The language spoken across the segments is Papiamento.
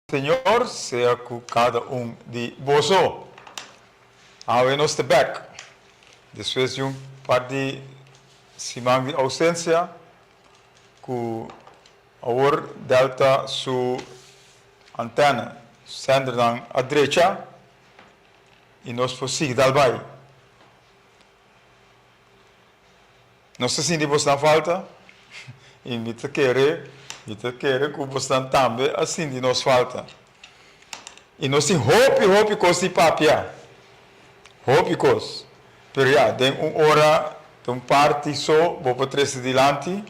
Señor sea cu cada un di boso. Awe nos ta bek. Despues di un par di siman di ausencia cu awor Delta su antena, zendernan a drecha y nos por sigui dal bay. Nos ta sinti bosnan falta i mi ta kere, mi ta kere ku bosnan tambe a sinti nos falta. I nos tin hopi, hopi kos di papia, hopi kos. Pero ya, den un ora ta un parti so bo por trese dilanti,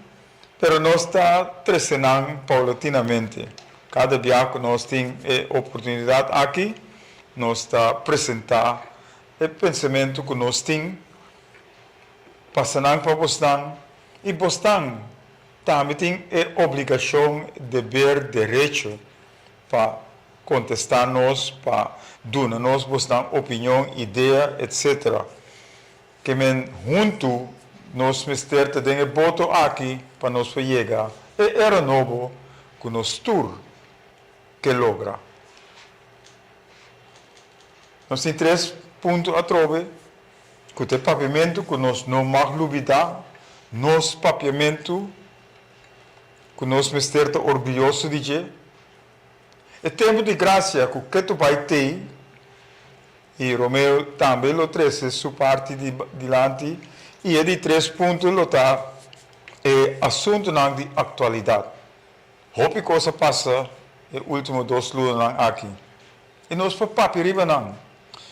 pero nos ta trese nan paulatinamente. Kada bia ku nos tin e oportunidat aki, nos ta presentá e pensamentu ku nos tin. Pasa nan pa bosnan, i bosnan tambe tin e obligashon, deber, derecho pa kontestá nos, pa duna nos bosnan opinion, idea, etc. Ke men huntu nos mester ta den e boto aki pa nos por yega e era nobo ku nos tur ke logra. Nos tin tres punto atrobe. Ku ta e papiamentu ku nos no mag lubidá, nos papiamentu ku nos mester ta orguyoso di dje. E tempu di grasia ku ketu bai tei, i Romeo tambe lo trese su parti di dilanti, i e di tres punto lo ta e asuntunan di aktualidat. Hopi kos a pasa e último dos lunanan aki. I nos por papia riba nan.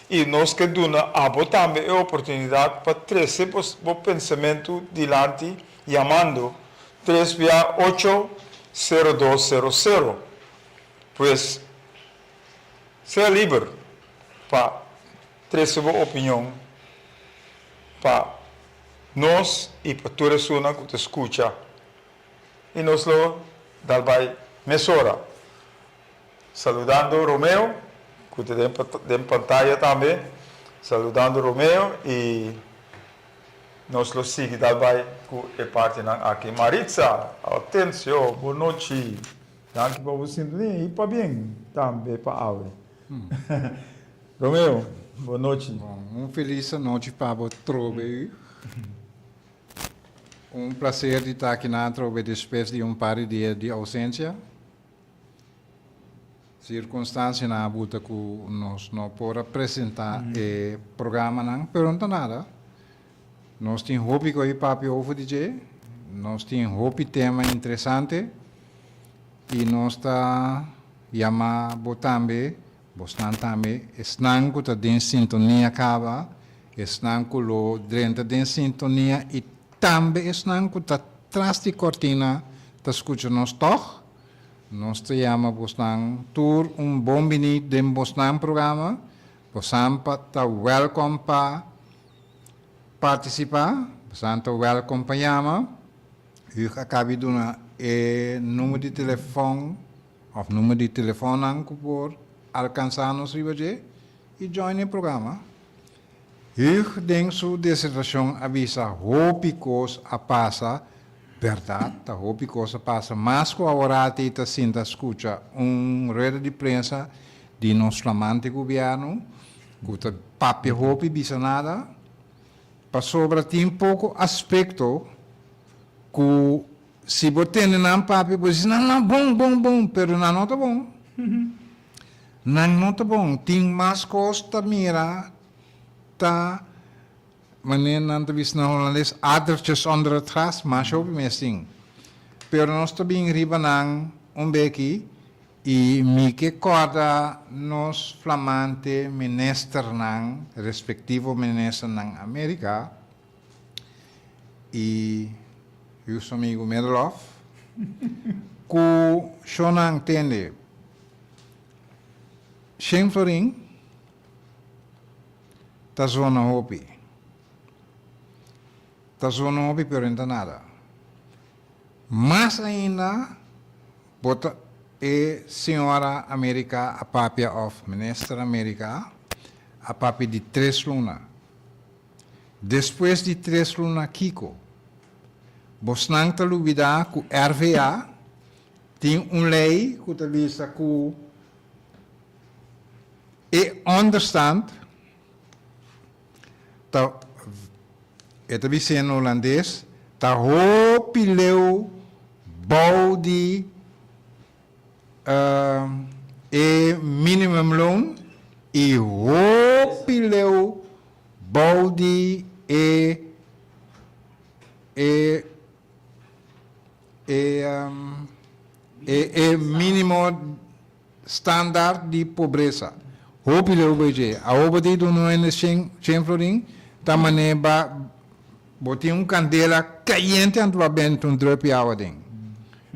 I nos ke duna abo tambe e oportunidat pa trese bo pensamentu dilanti yamando tres bia ocho sero dos sero sero. Pues, sea liber pa trese bo opinion pa nos i pa tur esunnan ku ta skucha. I nos lo dal bai mesora. Saludando Romeo, cu ta den pantaya tambe. Saludando Romeo y nos lo sigui dal bay cu e partinan aki. Maritza, Hortensio, bo nochi. Danki pa bo sintonia y pabien tambe pa awe. Romeo, bo nochi. Bon, un feliz anochi pa bo trobe u. Un placer di ta aki na trobe despues di un par di dia di ausencia. Circunstancianan a buta cu nos no por a presenta e programanan, pero no ta nada. Nos tin hopi cu a papia over di dje, nos tin hopi tema interesante y nos ta yama bo tambe, bosnan tambe, esnan cu ta den sintonia caba, esnan cu lo drenta den sintonia y tambe esnan cu ta tras di cortina ta scucha nos toch. Nos ta yama bosnan tur un bon bini den bosnan programa. Bosan pa ta welkom pa participa, bosan ta welkom pa yama. Hug a kabi duna e number di telefon of number di telefonnan ku por alkansa nos riba dje i join e programa. Hugh den su disertashon a bisa hopi kos a pasa, bèrdat ta hopi kos a pasa, mas ku aworati ta sinta skucha un rueda di prensa di nos flamante gobièrnu ku ta papia hopi bisa nada, pasobra tin poko aspekto ku si bo tende nan papia bo di nan nan bon bon bon pero nan no ta bon. Nan no ta bon. Tin mas kos ta mira ta manera nan ta bisa na Holandes addertjes onder het gras, masha hopi mes tin. Pero nos ta bin riba nan un beki i mi ke kòrda nos flamante ministernan, respektivo ministernan Amerika i Houston amigu Medelof, ku shonnan tende. Shen florin ta zona hopi. Ta zona hopi pero no ta nada. Mas ainda bo ta e señora America a papia of minister America a papia di tres luna. Despues di tres luna kiko? Bosnan ta lubida ku RVA Tin un lei ku ta bisa ku E onderstand ta, e ta bis'é na hulandes, ta hopi leu bou di e minimumloon i hopi leu bou di e e e e minimo standaard di pobresa. Hopi leu bay dje. Awo bo tin duna un hende shen shen florin, ta mane ba bo tin un kandela kayente anto ba benta un druppie awa den.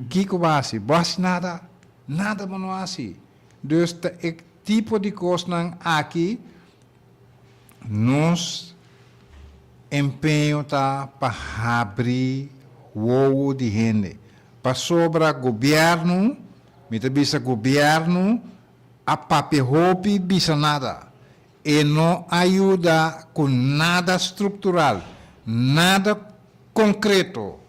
Kiko bo hasi? Bo hasi nada. Nada bo no hasi. Dus ta e tipo di kosnan aki nos empeño ta pa habri wowo di hende. Pasobra gobièrnu Mi ta bisa gobierno a papia hopi bisa nada. E no a yuda cu nada structural, nada concreto.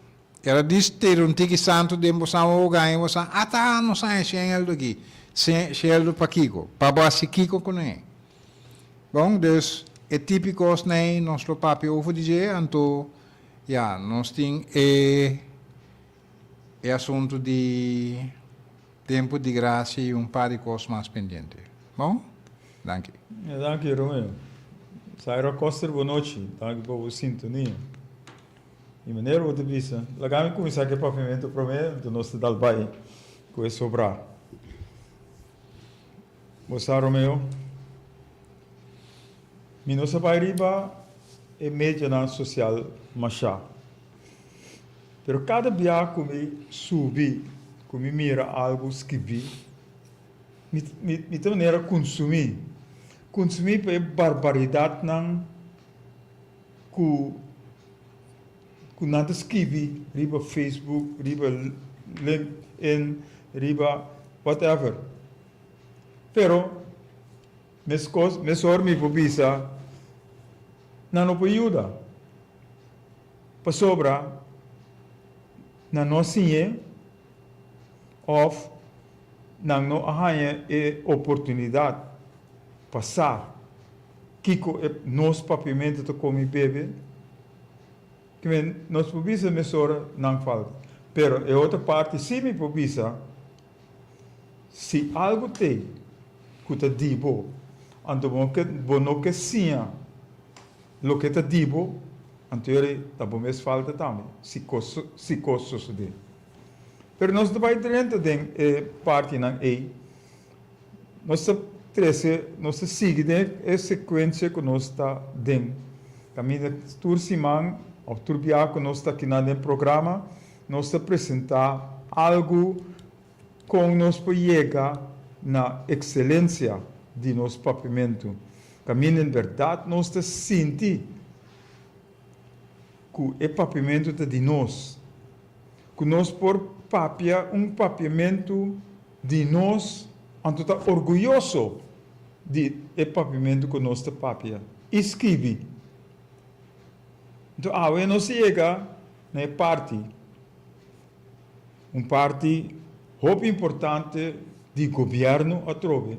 El a dis tira un tiki santo den bosan wowo gaña bosan, ata nos haña shen eldo aki. Shen eldo pakico? Pa bo haci kico cu ne? Bon, dus e tipico's nei nos lo papia over di dje, anto ya, nos tin e. E asuntu di tempu di gracia y un par di cos mas pendiente. Bon? Danki. Ja, danki Romeo. Zaira Koster bo nochi, danki pa bo sintonia. Y meneer bo ta bisa, laga mi cuminsa cu e papiamento prome, anto nos ta dal bay cu e sobra. Bo sa Romeo, mi no sa bay riba e medianan social masha. Pero kada bia ku mi subi, ku mi mira algu skibí, mi mi ta manera kunsumí, kunsumí pa e barbaridatnan ku ku nan ta skibi riba Facebook, riba LinkedIn, riba whatever. Pero meskos mesor mi por bisa nan no por yuda. Pasobra nan no a siñ'é òf nan no a haña e oportunidat pa sa kiko e nos papiamentu ta komi bebe. Kimen nos por bisa mesora nan falta. Pero e otro parti sí mi por bisa, si algu t'ei ku ta di bo, anto bo no ke siña Loke ta di bo, anto yori ta bo mes falta tambe, si kos si kos sosodé. Pero nos ta bai drenta den e partinan ei, nos ta trese, nos ta sigui den e sekuensia ku nos ta den. Kaminda tur siman òf tur bia ku nos ta kinan den programa, nos ta presentá algu Kon nos por yega na ekselensia di nos papiamentu? Kaminda en bèrdat nos ta sinti ku e papiamentu ta di nos, ku nos por papia un papiamentu di nos, anto ta orguyoso di e papiamentu ku nos ta papia i skibi. Anto awe nos a yega na e parti. Un parti hopi importante di gobierno atrobe.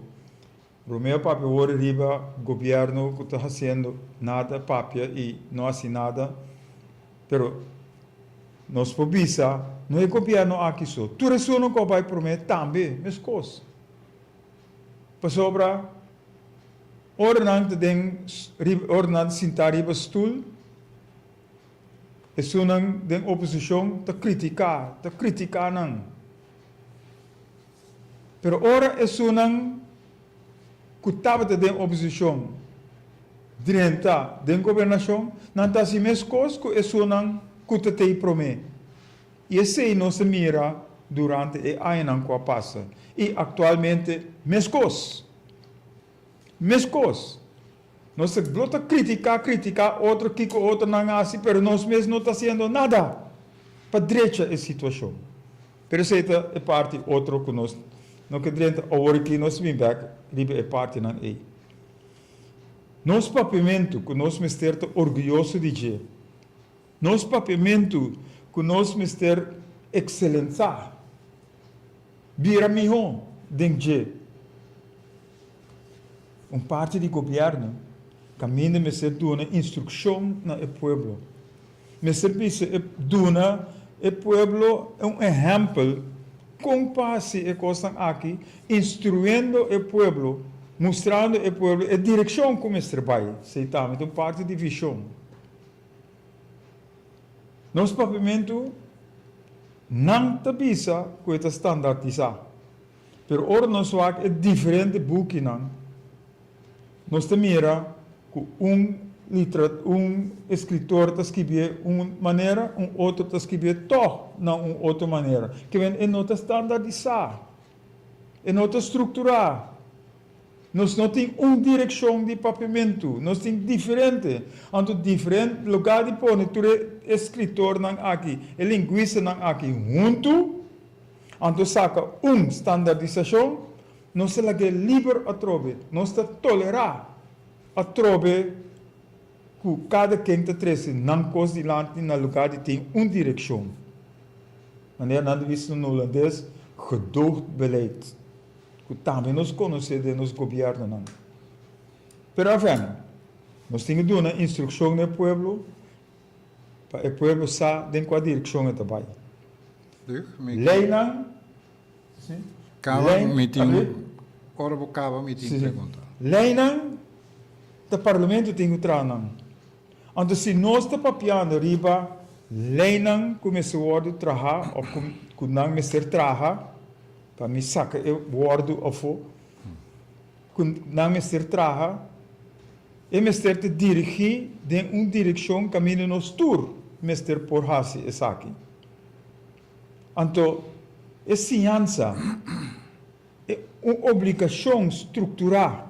Romeo papia worde riba gobierno cu ta haciendo nada papia y no haci nada, pero nos por bisa no e gobierno aki so, tur esunnan cu a bay prome tambe mescos. Pasobra ora nan ta den ora nan ta sinta riba stoel, Esunnan den oposishon ta kritiká, ta kritiká nan. Pero ora esunnan ku tabata den oposishon drenta den gobernashon, nan ta hasi meskos ku esunnan ku ta tei promé. I esei nos a mira durante e añanan ku a pasa i aktualmente meskos. Meskos. Nos ta lo ta critica, critica otro kico otronan haci, pero nos mes no ta haciendo nada pa drecha e situacion. Pero esey ta e parti otro cu nos no ke drenta awor aki, nos bin bek riba e partinan ey. Nos papiamentu cu nos mester ta orguyoso di dje, nos papiamentu cu nos mester excelensa, bira miho den dje. Un parti di gobièrnu kaminda mester duna instrukshon na e pueblo. Mester bisa e duna e pueblo un ehèmpel kon pa hasi e kosnan aki, instruyendo e pueblo, mustrando e pueblo e direkshon ku mester bai. Esei tambe ta un parti di vishon. Nos papiamentu nan ta bisa ku e ta standardisá, pero ora nos wak e diferente bukinan, nos ta mira ku un litra un eskritor ta skibié un manera, un otro ta skibié tòg na un otro manera. Ke men e no ta standardisá, e no ta strukturá. Nos no tin un direkshon di papiamentu, nos tin diferente. Anto diferente lugá di pone tur e eskritornan aki, e lingwistanan aki huntu, anto saka un standardisashon, nos ta lag'é liber atrobe, nos ta tolerá atrobe ku kada ken ta trese nan kos dilanti na lugá di tin un direkshon. Manera nan ta bisa na hulandes, gedoogdbeleid. Ku tambe nos konosé den nos gobièrnunan. Pero afen, nos tin ku duna instrukshon na e pueblo pa e pueblo sa den kua direkshon e ta bai. Leinan, si, Kaba mi tin, ora bo kaba mi tin pregunta. Leinan ta parlamento tin ku traha nan. Anto si nos ta papiando riba leinan ku mester wòrdu traha òf ku nan mester traha, Pa mi saka e wòrdu afó ku nan mester traha, e mester ta dirigí den un direkshon kaminda nos tur mester por hasi esaki. Anto e siñansa, e un obligashon strukturá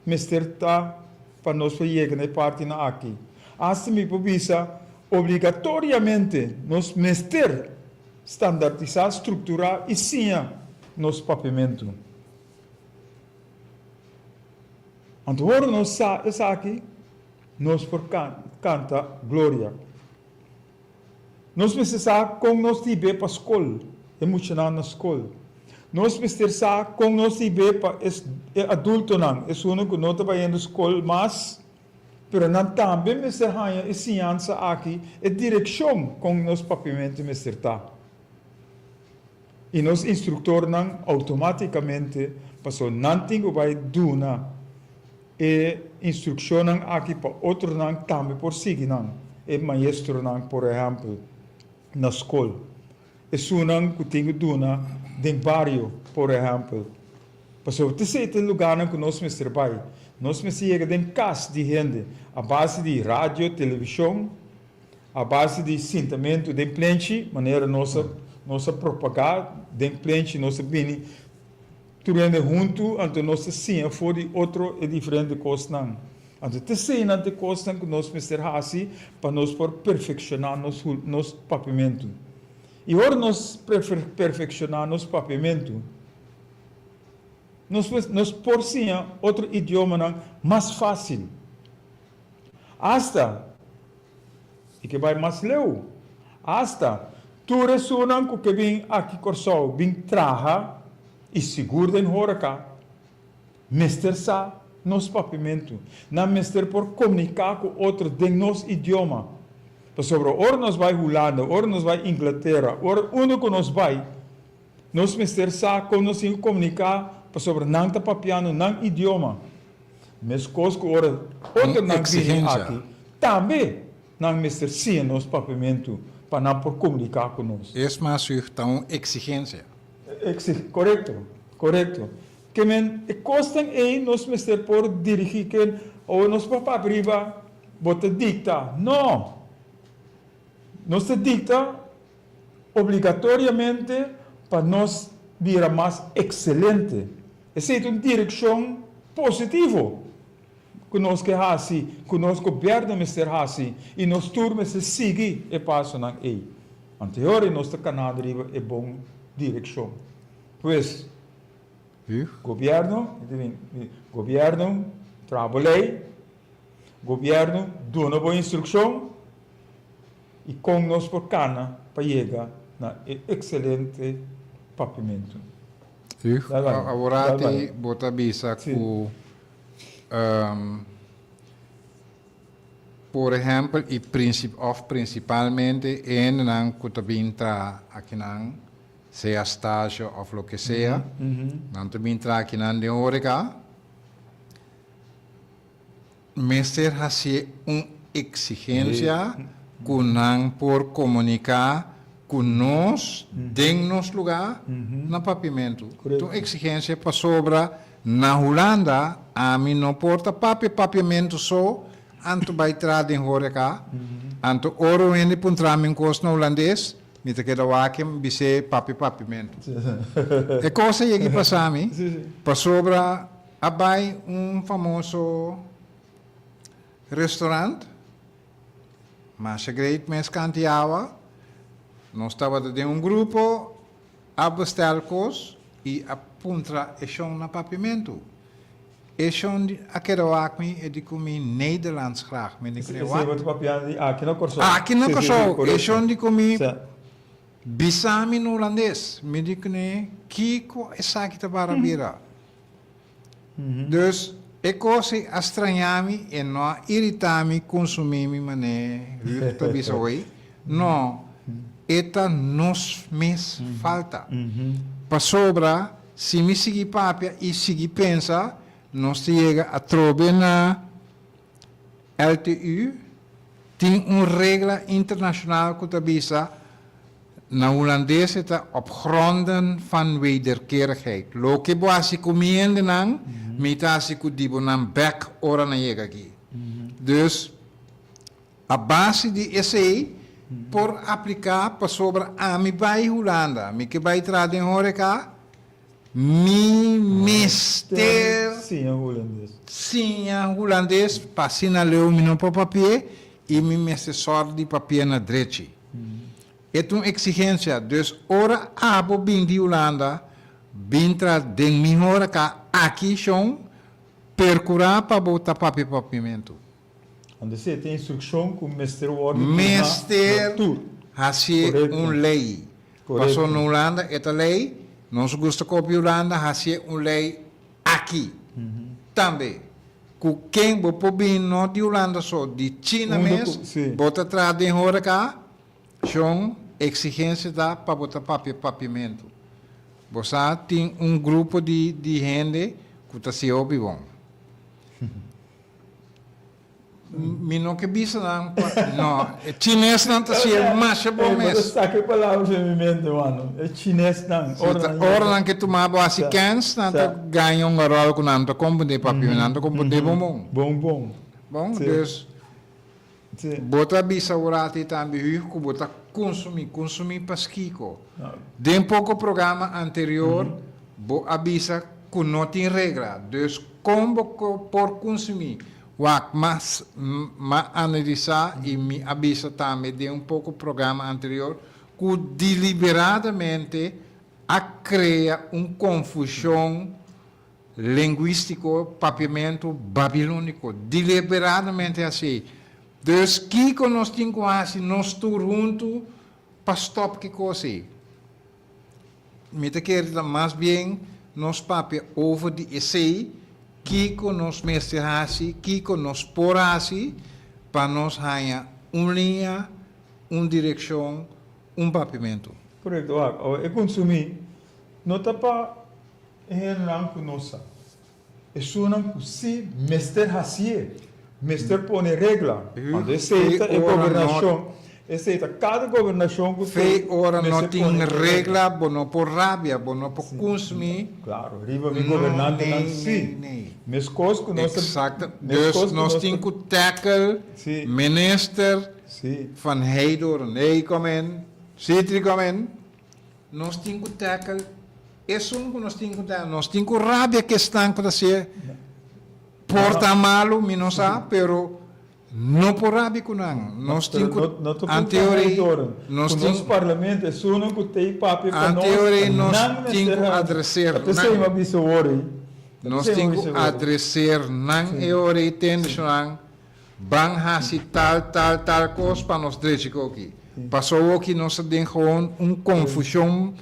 mester ta pa nos por yega na e partinan aki. Asta mi por bisa obligatoriamente nos mester Standardisá, strukturá i siña nos papiamentu. Anto ora nos sa esaki, nos por kanta gloria. Nos mester sa kon nos ta hib'é pa skol, e muchanan na skol. Nos mester sa kon nos ta hib'é pa e adultonan, esunnan ku no ta bayendo skol mas, Pero nan tambe mester haña e siñansa aki, e direkshon kon nos papiamentu mester ta. I nos instruktornan outomátikamente, pasobra nan tin ku bai duna e instrukshonnan aki pa otronan tambe por sigui nan, e maestronan por ehèmpel na skol, esunnan ku tin ku duna den bario por ehèmpel. Pasobra ta esei ta e lugarnan ku nos mester bai. Nos mester yega den kas di hende a base di radio, televishon, a base di sintamentu den plenchi, manera nos a nos a propagá den plenchi, nos a bini tur hende huntu, anto nos ta siña for di otro e diferente kosnan. Anto ta eseinan ta e kosnan ku nos mester hasi pa nos por perfekshoná nos nos papiamentu. I ora nos perfekshoná nos papiamentu, Nos nos por siña otro idiomanan mas fácil. Asta, i ke bai mas leu, asta tur esunnan ku ke bin aki Kòrsou bin traha i sigur den hóreka, mester sa nos papiamentu. Nan mester por komuniká ku otro den nos idioma. Pasobra ora nos bai Hulanda, ora nos bai Inglatera, ora unda ku nos bai, Nos mester sa kon nos tin ku komuniká pasobra nan ta papiando nan idioma. Meskos ku ora otronan bini aki, tambe nan mester siña nos papiamentu pa nan por komuniká ku nos. Es mas, Huug, ta un eksigensia. Korekto, korekto. Ke men e kosnan ei nos mester por dirigí ken ora nos por papia riba bo ta dikta. No! Nos ta dikta Obligatoriamente pa nos bira mas ekselente. Esei ta un direkshon positivo ku nos ke hasi, ku nos gobièrnu mester hasi i nos tur mester sigui e pasonan ei. Anteori nos ta kanando riba e bon direkshon. Pues, gobièrnu, gobièrnu traha bo lei, gobièrnu duna bo instrukshon, I kon nos por kana pa yega na e ekselente papimentu? Ug, aworati bo ta bisa ku. Por ehèmpel i prinsip òf prinsipalmente e hendenan ku ta bin traha akinan, sea stage òf loke sea, nan ta bin traha akinan den horeka, mester hasié un eksigensia ku nan por komuniká ku nos den nos lugá na papiamentu. Ta un eksigensia pasobra Na Hulanda ami no por ta papia papiamentu so, anto bai tra den horeka. Anto ora un hende puntra mi un kos na hulandes, mi ta keda wak i bis'é papia papiamentu. E kos a yega i pasa mi, pasobra a bai un famoso restaurant, masha great mes kanti awa, nos tabata den un grupo, A bestel kos i a puntra e shon na papiamentu. E shon di a keda wak mi e di ku mi Nederlands graag. Mi di ku ne Esei wak. bo ta papiando di aki na Kòrsou. Aki na Sí, sí, sí, Kòrsou. E korekto. shon di ku mi Sa. bisa mi na hulandes. Mi di ku ne kiko esaki ta bara bira. Dus e kos ei a straña mi, e no a iritá mi, kunsumí mi manera Ruth ta bisa hoy. No, e ta nos mes falta. Pasobra si mi sigui papia i sigui pensa, nos ta yega atrobe na LTU. Tin un regla internashonal ku ta bisa, Na hulandes e ta op gronden van wederkerigheid. Loke bo hasi ku mi hendenan, mi ta hasi ku di bo nan bek ora nan yega aki. Dus, a base di esei por apliká pasobra ami bai Hulanda, mi ke bai traha den horeka, mi mester Siña hulandes. siña hulandes pa asina leu mi no por papi'é i mi mester sòru di papi'é na drechi. E ta un exigencia, dus ora abo bin di Hulanda bin tra den mi horeca aki shon, percura pa bo ta papia papiamento. Anto si e ta instruccion cu mester wordo duna na Mester tur. hacié Correcto. un ley. Correcto. Paso na Hulanda e ta ley, nos gusta copia Hulanda, hacié un ley aki tambe. Cu ken bo por bin no di Hulanda so, di China Unda mes, cu, si. bo ta traha den horeca, Shon, exigencia ta pa bo ta papia papiamentu. Bo sa tin un grupo di di hende cu ta haci hopi bon. Mi no ke bisa nan pa, no, e chinesnan ta haci masha bon Ey, bo ta mes. saca e palabra for mi mente, mano. E chinesnan, Si, ora ta nan ora yega. nan ke tuma bo haci Sa, kens, nan ta sa. gaña un garòl cu nan ta comprende papiamentu, nan ta comprende bon bon. Bon bon. Bon, Si. dus. Si. Bo ta bisa ora ti tambe Hugo ku bo ta kunsumí, kunsumí paskiko? Den poko programa anterior bo a bisa ku no tin regla, dus kon bo por kunsumí? Wak, mas m'a analisá i mi a bisa tambe den un poko programa anterior ku diliberadamente a krea un konfushon Lingüístiko, papiamentu babilóniko, deliberadamente hasi. Dus kiko nos tin ku hasi nos tur huntu pa stòp ki kos ei? Mi ta kere ta mas bien nos papia over di esei, kiko nos mester hasi, kiko nos por hasi pa nos haña un liña, un direkshon, un papiamentu. Korekto, wak. Awe e kunsumí no ta pa E hendenan ku no sa. Esunnan ku si mester hasié, mester pone regla. Anto esei ta e gobernashon, esei ta kada gobernashon ku Fe tin ora no mester tin pone e regla. regla, bo no por rabia, bo no por kunsumí. Klaro, riba mi No, gobernantenan nee, si. nee, nee. Meskos ku nos ta, Exacto. meskos Dus ku nos nos tin ta. ku tackle Si. minister Si. Van Heydoorn. Hey, kom in. Sitri, kom in. Nos tin ku tackle esun ku nos tin ku tackle. Nos tin ku rabia ku esnan ku ta hasié por ta malu, mi no sa, pero no por rabia ku nan. Nos tin ku anteorei nos tin anteorei nos tin ku adreser nan. Nos tin ku adreser nan e ora ei tende nan. Ban hasi tal, tal, tal kos pa nos drechi koki. Paso awoki nos ta den gewoon un konfushon.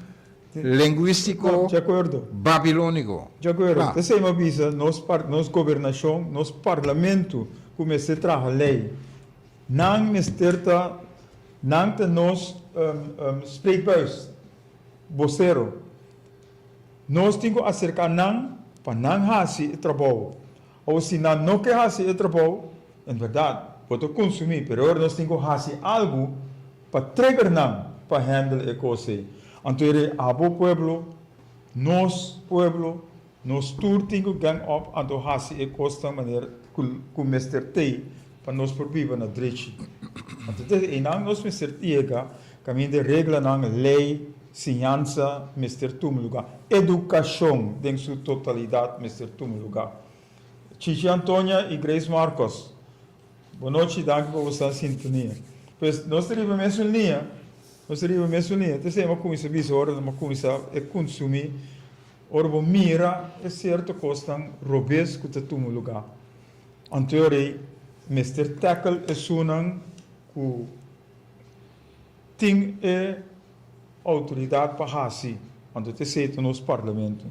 Lingüístiko Di akuerdo. babilóniko. Di akuerdo. Kla. P'esei mi a bisa nos par nos gobernashon, nos parlamento ku mester traha lei, nan mester ta nan ta nos spreekbuis, bosero. Nos tin ku aserká nan pa nan hasi e trabou. Awor si nan no ke hasi e trabou, en bèrdat bo ta konsumí, pero ora nos tin ku hasi algu pa trigger nan pa handle e kos ei. Anto e rei abo pueblo, nos pueblo, nos tur tin ku gang up anto hasi e kosnan manera ku mester tei pa nos por biba na drechi. Anto desde einan nos mester yega kaminda e reglanan, lei, siñansa mester tuma lugá. Edukashon den su totalidat mester tuma lugá. Chichi Antonia i Grace Marcos, bo nochi, danki pa bo sta sintonia. Pues nos ta riba mesun liña, nos ta riba mesun liña. Ta esei mi a kuminsá bisa ora mi a kuminsá e kunsumí, ora bo mira e sierto kosnan robes ku ta tuma lugá. Anto rei mester tackle esunnan ku tin e outoridat pa hasi, anto ta esei ta nos parlamento.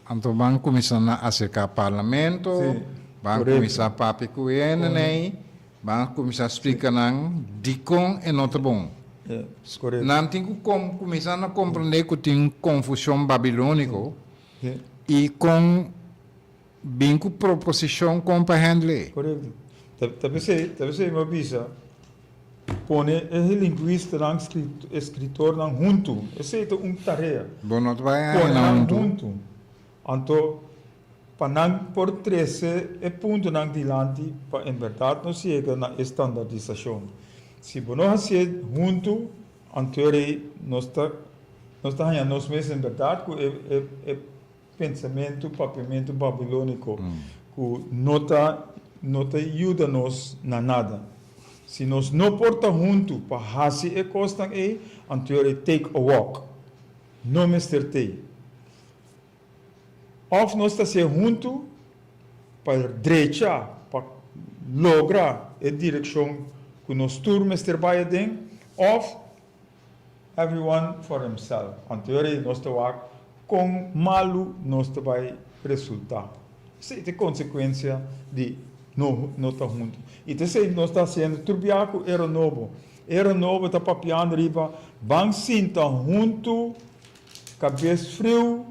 Anto ban kuminsá na aserká parlamento, ban kuminsá papia ku e hendenan, ban kuminsá splika nan dikon e no ta bon. Nan tin ku kuminsá na komprendé ku tin un konfushon babilóniko i kon Bin ku proposishon kon pa handle e. Korekto. Ta p'esei, ta p'esei mi a bisa, pone e lingwistanan, eskritornan huntu. Esei ta un tarea. Bo no ta bai haña Pone nan nan huntu. huntu. Anto, pa nan por trese e puntonan dilanti pa en bèrdat nos yega na e standardisashon. Si bo no hasié huntu, anto rei nos ta nos ta haña nos mes en bèrdat ku e e e Pensamentu, papiamentu babilóniko ku no ta no ta yuda nos na nada. Si nos no por ta huntu pa hasi e kosnan ei, anto e take a walk. No mester t'ei. Òf nos ta hasié huntu pa drecha, pa logra e direkshon ku nos tur mester bai aden, òf Everyone for himself. Anto ora nos ta wak kon malu nos ta bai resultá. Esei ta e konsekuensia di no no ta huntu. I ta esei nos ta hasiendo tur bia ku era nobo. Era nobo ta papiando riba ban sinta huntu, kabes friu,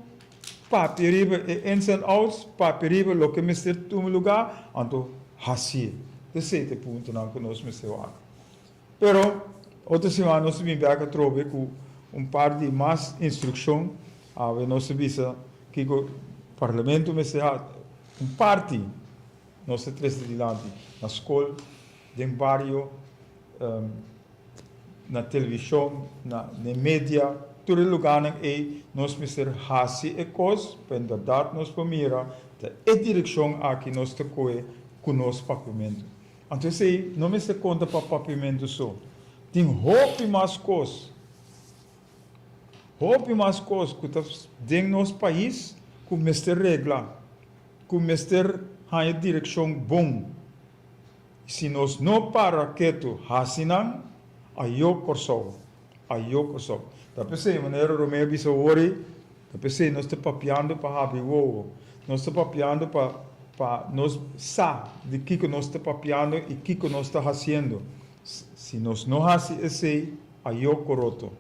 papia riba e ins and outs, papia riba loke mester tuma lugá, anto hasié. Ta esei ta e puntonan ku nos mester wak. Pero, otro siman nos ta bin bek atrobe ku un par di mas instrukshon. Awe nos ta bisa kiko Parlamento mester hasi. Un parti nos ta trese dilanti na skol, den bario, na televishon, na den media, tur e lugarnan ei nos mester hasi e kos pa en bèrdat nos por mira ta e direkshon aki nos ta kohe ku nos papiamentu. Anto esei no mester konta pa papiamentu so. Tin hopi mas kos, hopi mas kos ku ta den nos pais ku mester regla, ku mester haña direkshon bon. I si nos no para ketu hasi nan, ayó Kòrsou, ayó Kòrsou. Ta p'esei, manera Romeo a bisa awor ei, Ta p'esei nos ta papiando pa habri wowo. Nos ta papiando pa pa nos sa di kiko nos ta papiando i kiko nos ta hasiendo. Si nos no hasi esei, ayó koroto.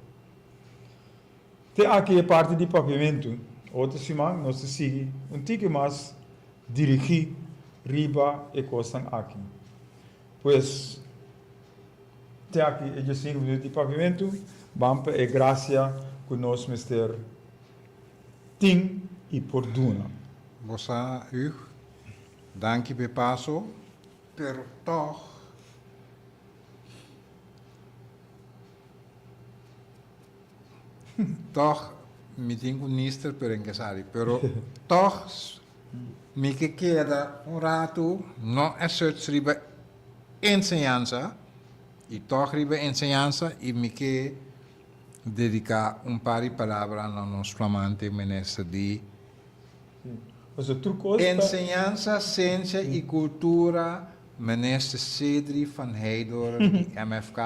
Te aki e parti di papiamentu. Otro siman nos ta sigui un tiki mas dirigí riba e kosnan aki. Pues, te aki e diesinku minuut di papiamentu, ban pa e grasia ku nos mester tin i por duna. Bo sa, Hugh, danki p'e paso, pero tòg tòg mi tin ku nister pero en ke sali, pero tòg Mi ke keda un ratu no a search riba enseñansa y tog riba enseñansa y mi ke dedica un par di palabra na nos flamante minister di Enseñansa, Ciencia y Cultura, Minister Cedri van Heydoorn di MFK,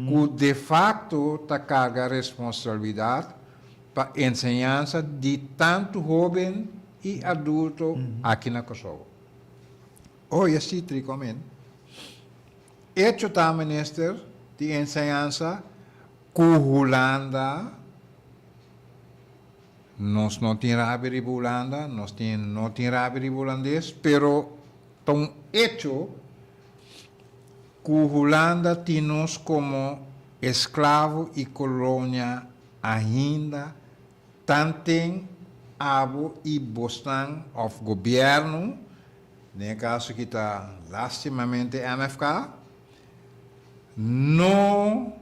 cu de facto ta carga responsabilidad. pa enseñansa di tantu hóben i adulto aki na Kòrsou. Oye Sitri Komen, echo ta minister di enseñansa ku Hulanda, nos no tin rabia riba Hulanda, nos tin no tin rabia riba hulandes, pero ta un echo ku Hulanda tin nos komo esklavo i kolonia ainda tanten abo i bosnan òf gobièrnu, den e kaso aki ta lastimamente MFK, no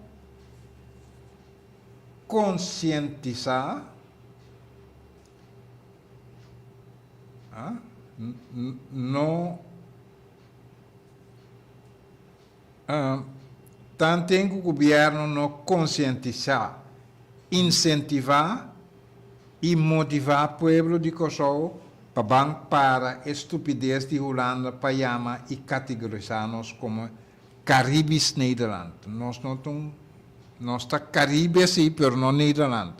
konsientisá, no Tanten ku gobièrnu no konsientisá, insentivá i motivá pueblo di Kòrsou pa ban para e stupides di Hulanda pa yama i kategorisá nos komo Caribisch Nederland. Nos no ta un, nos ta Caribe sí, pero no Nederland.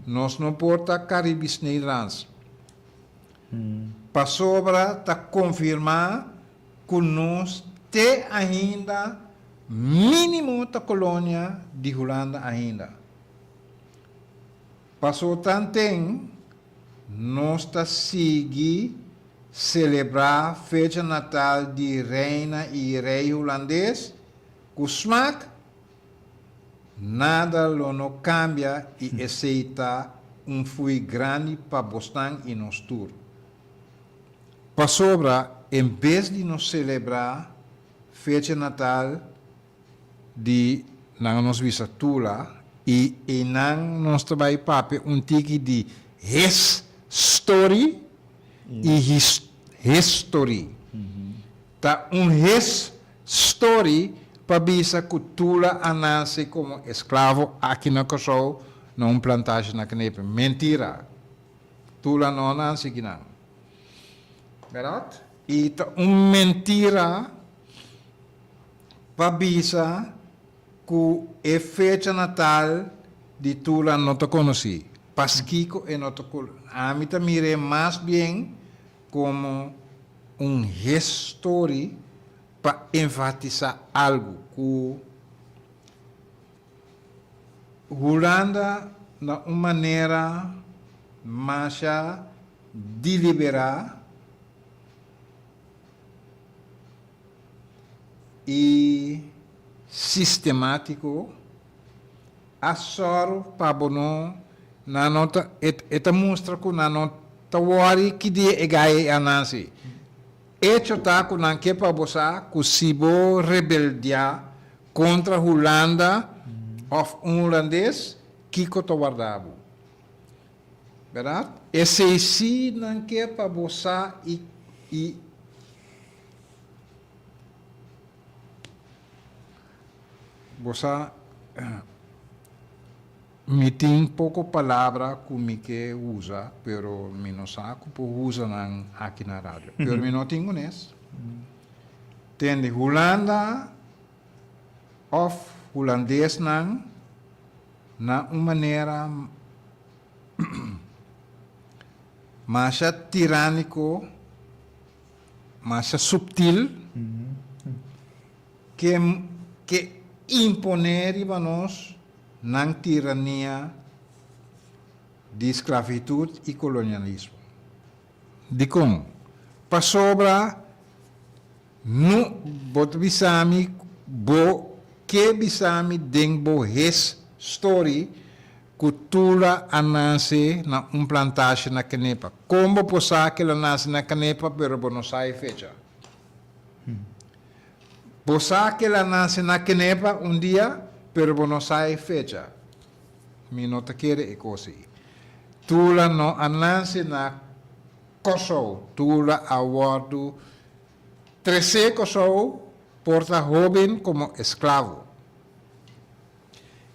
Nos no por ta Caribisch Nederlands. Pasobra ta konfirmá ku nos te ainda mínimo ta kolonia di Hulanda ainda. Paso tanten nos ta sigui selebrá fecha natal di reina i rei hulandes ku smak, nada lo no kambia i esei ta un fui grandi pa bosnan i nos tur. Pasobra en bes di nos selebrá fecha natal di nan nos bisa Tula i einan nos ta bai papia un tiki di his story i his history. Ta un his story pa bisa ku Tula a nase komo esklavo aki na Kòrsou na un plantage na Knepe. Mentira! Tula no a nase kinan. Bèrdat? I ta un mentira pa bisa ku e fecha natal di Tula no ta konosí. Paskiko e no ta Ami ta mir'é mas bien komo un histori pa enfatisá algu ku Hulanda na un manera masha diliberá i sistemátiko a sòru pa bo no nan no ta e ta mustra ku nan no ta wòri ki dia e gai a nase. Echo ta ku nan ke pa bo sa ku si bo rebeldiá kontra Hulanda òf un hulandes, kiko ta warda bo? Bèrdat? Esei sí nan ke pa bo sa i i bo sa. Mi tin poko palabra ku mi ke usa, pero mi no sa ku por usa nan aki na radio. Pero mi no tin kunes. Tende, Hulanda òf hulandesnan na un manera masha tirániko, masha suptil, ke ke imponé riba nos nan tirania di sklavitut i kolonialismo. Dikon? Pasobra no bo ta bisa mi bo ke bisa mi den bo his story ku Tula a nase na un plantashe na Kenepa. Kon bo por sa ku el a nase na Kenepa pero bo no sa e fecha? Bo sa ku el a nase na Kenepa un dia, pero bo no sa e fecha. Mi no ta kere e kos ei. Tula no a nase na Kòrsou. Tula a wòrdu tresé Kòrsou por ta hóben komo esklavo.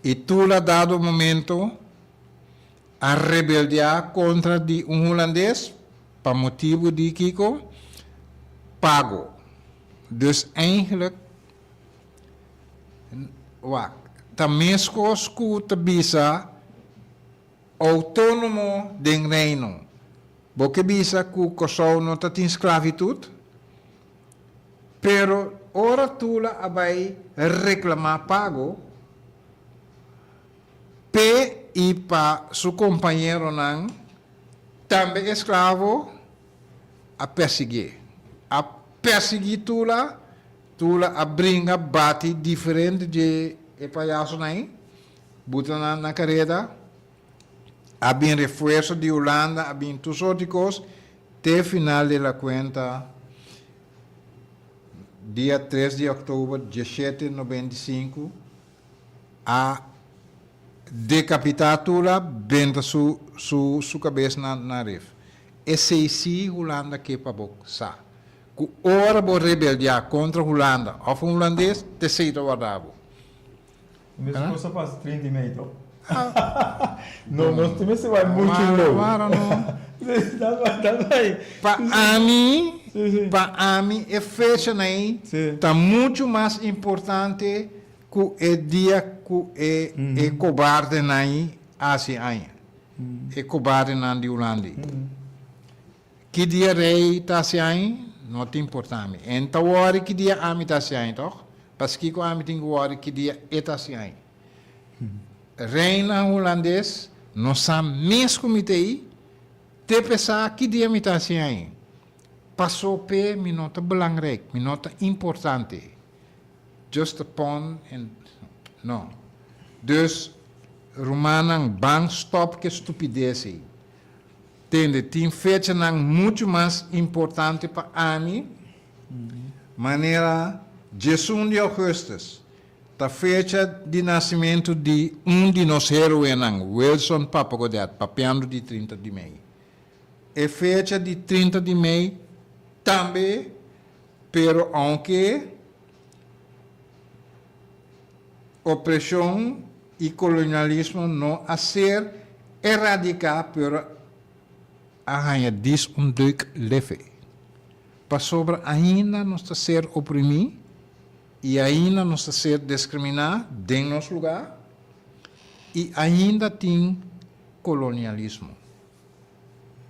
I Tula dado momento a rebeldiá kontra di un hulandes pa motibu di kiko? Pago. Dus eigenlijk, wak, ta meskos ku ta bisa. Outónomo den Reino. Bo ke bisa ku Kòrsou no ta tin sklavitut? Pero ora Tula a bai reklamá pago p'e i pa su kompañeronan, tambe esklavo, a persiguié. A persiguí Tula, Tula a bringa bati diferente dje e payasonan ei, buta nan na kareda. A bin refuerso di Hulanda, a bin tur sort di kos, te final de la cuenta, dia tres di oktober diesshete 95, a decapita Tula, benta su su su cabes na na rif. Esey si Hulanda ke pa bo sa, cu ora bo rebeldia contra Hulanda of un Hulandes, t'esey ta warda bo. Mes kos a pasa 30 i mei to. No, nos tin mester bai muchu leu. Wara no. Sí, dat bai, dat bai. Pa ami, Sí, sí. pa ami e fechanan ei Sí. ta muchu mas importante ku e dia ku e e kobardenan ei hasi aña. E kobardenan di Hulanda ei. Ki dia rei ta hasi aña no ta importa mi. E no ta wòri ki dia ami ta hasi aña tòg? Paskiko ami tin ku wòri ki dia e ta hasi aña? Reinan hulandes no sa mes ku mi ta ei, te p'e sa ki dia mi ta hasi aña. Pasó p'e mi no ta belangrijk, mi no ta importante. Just a pawn in, no. Dus, rumannan, ban stòp ku e stupides ei. Tende, tin fechanan muchu mas importante pa ami, manera 11 di augustus, ta fecha di nasimentu di un di nos héroenan, Wilson Papa Godett, papiando di 30 di mei. E fecha di 30 di mei tambe, pero aunke opreshon i kolonialismo no a ser eradiká pero a haña dis un deuk lefe. Pasobra ainda nos ta ser oprimí i ainda nos ta ser diskriminá den nos lugá i ainda tin kolonialismo.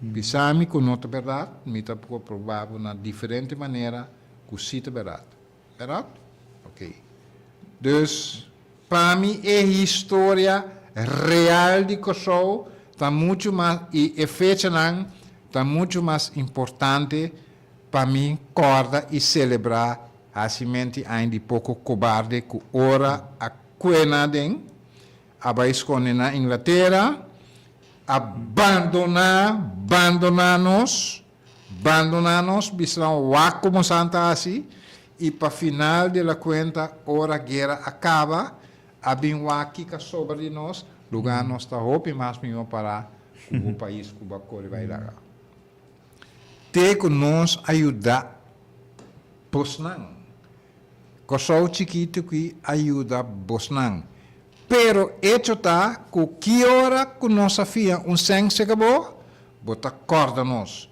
Bisa mi ku no ta bèrdat, mi ta por proba bo na diferente manera ku sí ta bèrdat. Bèrdat? Ok. Dus, pa mi e historia real di Kòrsou ta muchu mas, i e fechanan ta muchu mas importante pa mi kòrda i selebrá hasimenti aña di poko kobarde ku ora a kue nan aden, a bai skonde na Inglatera, a bandoná, bandoná nos. Bandoná nos, bisa nan wak komo san ta hasi, i pa final di la kuenta ora guera a kaba, a bin wak kiko a sobra di nos, lugá nos ta hopi mas mihó pará ku bo pais ku bo a kore bai laga. Te ku nos a yuda bosnan. Kòrsou chikitu ki a yuda bosnan. Pero echo ta ku ki ora ku nos a fia un sèn seka bo, bo ta kòrda nos.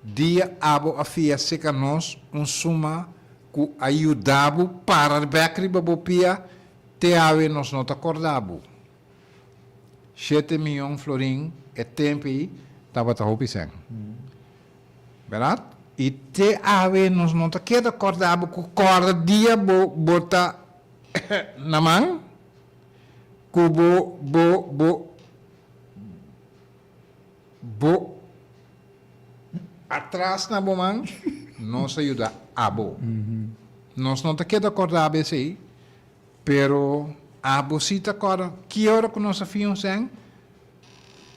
Dia abo a fia seka nos un suma ku a yuda bo para bèk riba bo pia, te awe nos no ta kòrda bo. Shete miyon florin e tempu ei tabata hopi sèn. Bèrdat? I te awe nos no ta keda kòrda bo ku kòrda dia bo bo ta na man ku bo bo bo bo atras na bo man nos a yuda abo. Nos no ta keda kòrda bo esei, pero abo si ta kòrda ki ora ku nos a fin un sèn.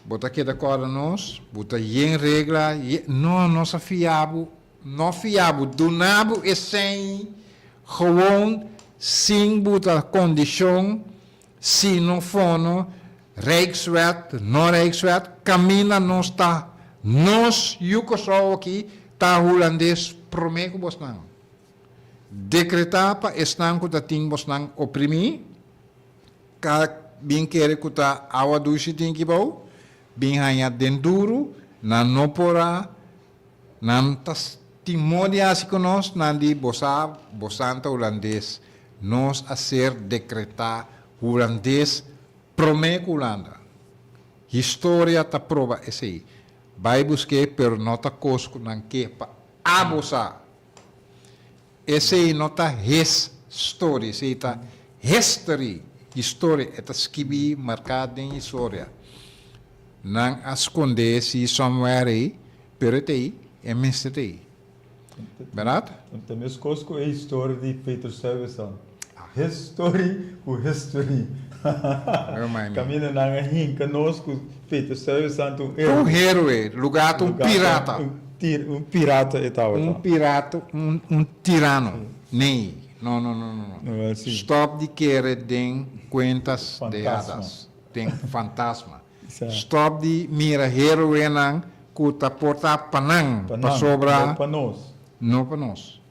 Bo ta keda kòrda nos, bo ta yen regla, yen, no, nos a fia bo, no fia bo, duna bo e sèn gewoon sin buta kondishon, si no fono, Rijkswet, no Rijkswet, kaminda nos ta, nos yu Kòrsou aki ta Hulandes promé ku bosnan. Dekretá pa esnan ku ta tin bosnan oprimí. Ka bin kere ku ta awa dushi tin ki bou, bin haña den duru, nan no por a, nan ta tin modi hasi ku nos, nan di bo sa, bo santa hulandes, nos a ser dekretá hulandes promé ku Hulanda. Historia ta proba esei. Bai busk'é pero no ta kos ku nan ke pa abo sa. Esei no ta his story, esei ta history, historia, e ta skibí, marká den historia. Nan a skondé si somewhere ei, pero e ta ei, e mester ta ei. Bèrdat? Ta meskos ku e historia di Peter Stuyvesant. His story ku history. Kaminda nan a hinka nos ku Peter Stuyvesant un héroe. Un héroe, lugá ta un pirata. Un pirata e tabata. Un pirata, un tirano. Nee, no, no, no, no, no. Stòp di kere den kuentas de hadas, den fantasma. Stòp di mira héroenan ku ta portá pa nan, pasobra. No pa nos. No pa nos.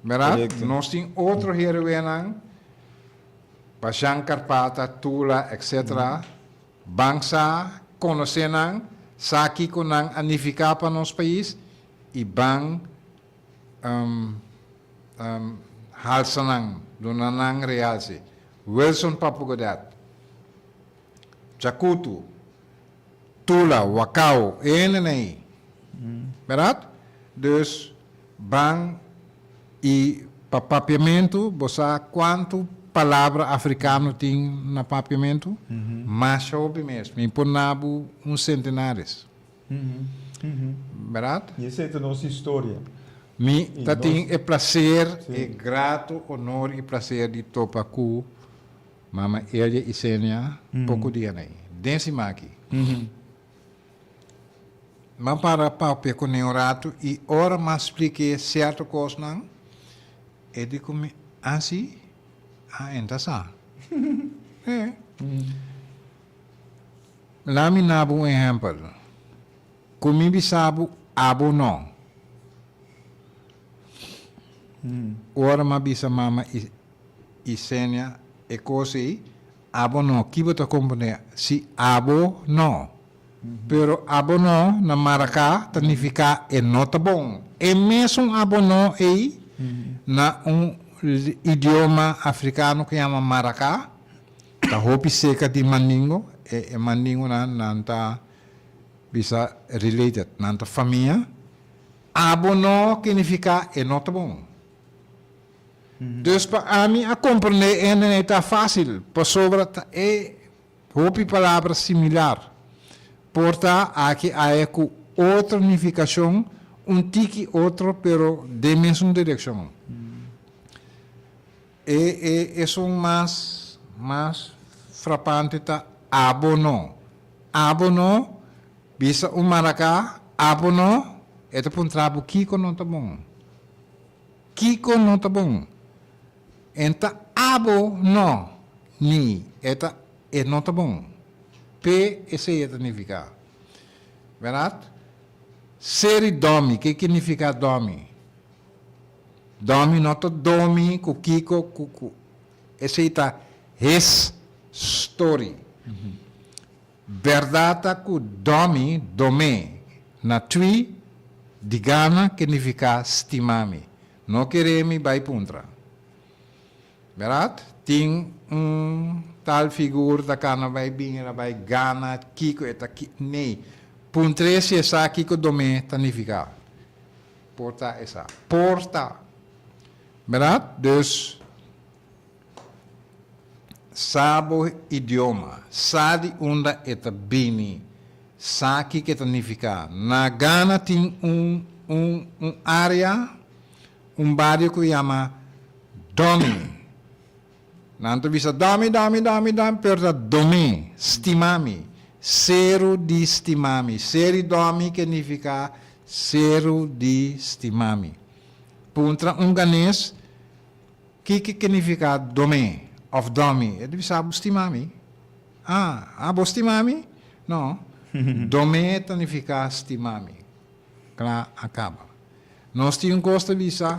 Bèrdat? Nos tin otro héroenan, Bashan Karpata, Tula, etc. Ban sa konosé nan, sa kiko nan a nifiká pa nos pais i ban halsa nan, duna nan realse. Wilson Papu Godet, Chakutu, Tula, Wakao, e hendenan ei. Bèrdat? Dus ban i pa papiamentu, bo sa kuantu palabra afrikano tin na papiamentu? Masha hopi mes. Mi por na bo un sentenares. Bèrdat? I esei ta nos historia. Mi ta tin e plaser, e grato honor i plaser di topa ku Mama Elia Isenia poko dia nei. Den siman aki. M'a para papia kuné un ratu i ora m'a splik'é sierto kosnan, e di ku mi, Ah si? Ah, e n'ta sa. E. Laat mi na bo un ehèmpel. Ku mi bisa bo, abo no. Ora m'a bisa mama Isenia e kos ei, abo no, ki bo ta komprendé? Si abo no. Pero abo no na Maracá ta nifiká e no ta bon. E mesun abo no ei na un idioma afrikano ku yama Maracá, ta hopi seka di mandingo, e e mandingonan nan ta bisa related, nan ta famia. Abo no ke nifiká e no ta bon. Dus pa ami a komprendé e hende ta fásil, pasobra ta e hopi palabra similar. Por ta aki aya ku otro nifikashon, un tiki otro pero den mesun direkshon. E e esun mas mas frapante ta abo no. Abo no, bisa un maraká, abo no, e ta puntra bo kiko no ta bon. Kiko no ta bon? En ta abo no, ni e ta e no ta bon. P'e esei e ta nifiká. Bèrdat? Seri dòmi, ke ke nifiká dòmi? Dòmi no ta domi ku kiko ku ku esei ta his story. Bèrdat ta ku dòmi, domé, na twi di Gana ke nifiká stima mi. No kere mi bai puntra. Bèrdat? Tin un tal figur ta kana bai bin el a bai Gana kiko e ta ki nee. Puntr'é si e sa kiko domé ta nifiká. Por ta e sa. Por ta. Bèrdat? Dus. Sa bo idioma. Sa di unda e ta bini. Sa kiko e ta nifiká. Na Gana tin un un un área, un bario ku yama Domi. Nan ta bisa Domi, Domi, Domi, Domi, pero ta Domé, stima mi. Seru di stima mi. Seri Domi ke nifiká seru di stima mi. Puntra un ganes. Kiko ke nifiká domé òf dòmi? E ta bisa, Bo stima mi? Ah, ah, bo stima mi? No. Domé ta nifiká stima mi. Kla a kaba. Nos tin un kos ta bisa,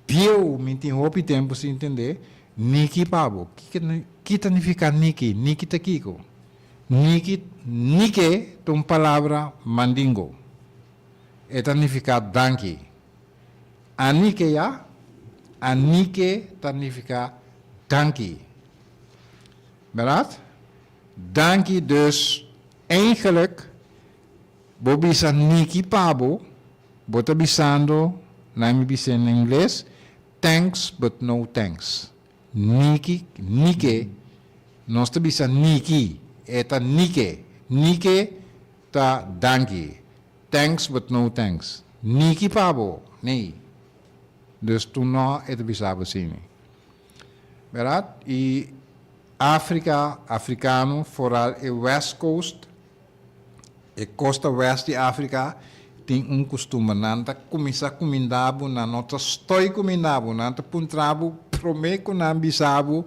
Bieu, mi tin hopi tempu sin tendé, Niki pa bo. Kiko ki ta nifiká niki? Niki ta kiko? Niki, nike ta un palabra mandingo. E ta nifiká danki. Anike ya, anike ta nifiká danki. Bèrdat? Danki dus. Eigenlijk, bo bisa niki pa bo, bo ta bisando, laat mi bisa in Ingles, thanks but no thanks. Niki, nike, nos ta bisa niki, e ta nike, nike ta danki, thanks but no thanks. Niki pa bo, nee. Dus tur no e ta bisa bo asina. Berdad? Y Africa, africano, vooral e West Coast, e costa west di Africa, tin un custumber. Nan ta cuminsa cuminda bo, nan no ta stoy cuminda bo, nan ta puntra bo prome cu nan bisa bo,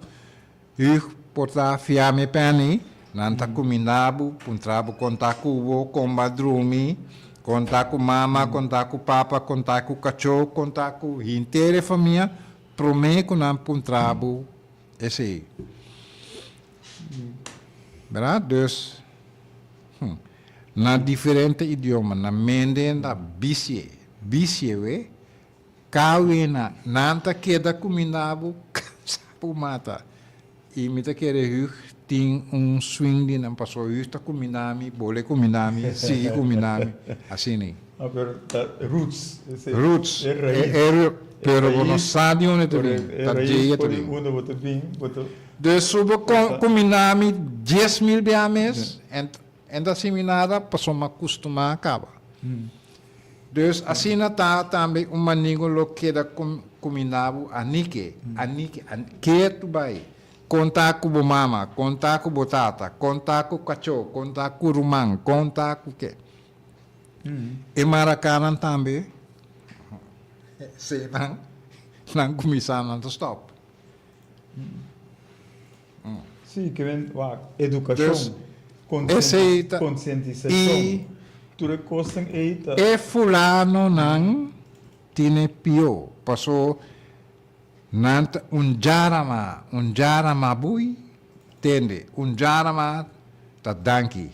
Hug, por ta fia mi penny? Nan ta cuminda bo, puntra bo con ta cu bo, con bo a drumi, con ta cu mama, con ta cu papa, con ta cu cacho, con ta cu henter e famia, Promé ku nan puntra bo esei. Bèrdat? Dus, na diferente idioma, na mende na bisie, bisie we, kawe na, nan ta keda kuminda bo, kansa bo mata. I mi ta kere Hug tin un swing di nan pasobra Hug ta kuminda mi, bole kuminda mi, sigui kuminda mi, asina. Ah, pero ta roots. Ese, Roots. E rais. E, e, pero bo no sa di unda ta bin. E Ta rais dje ta por di bin. unda bo ta bin, bo ta. Dus su bo kuminda mi 10,000 bia mes, en, en ta hasi mi nada pasobra mi a kustumá kaba. Dus asina ta tambe un manigo lo keda kuminda bo anike, anike, ke tu bai. Konta ku bo mama, konta ku bo tata, konta ku kachó, konta ku ruman, konta ku ke. E marakanan tambe, eseinan, nan kuminsá nan ta stòp. Sí, ke men wak, edukashon, Esei ta, konsientisashon, i tur e kosnan ei ta. E fulanonan tine pió, paso nan ta un djarama, un djarama bui, tende, un djarama ta danki.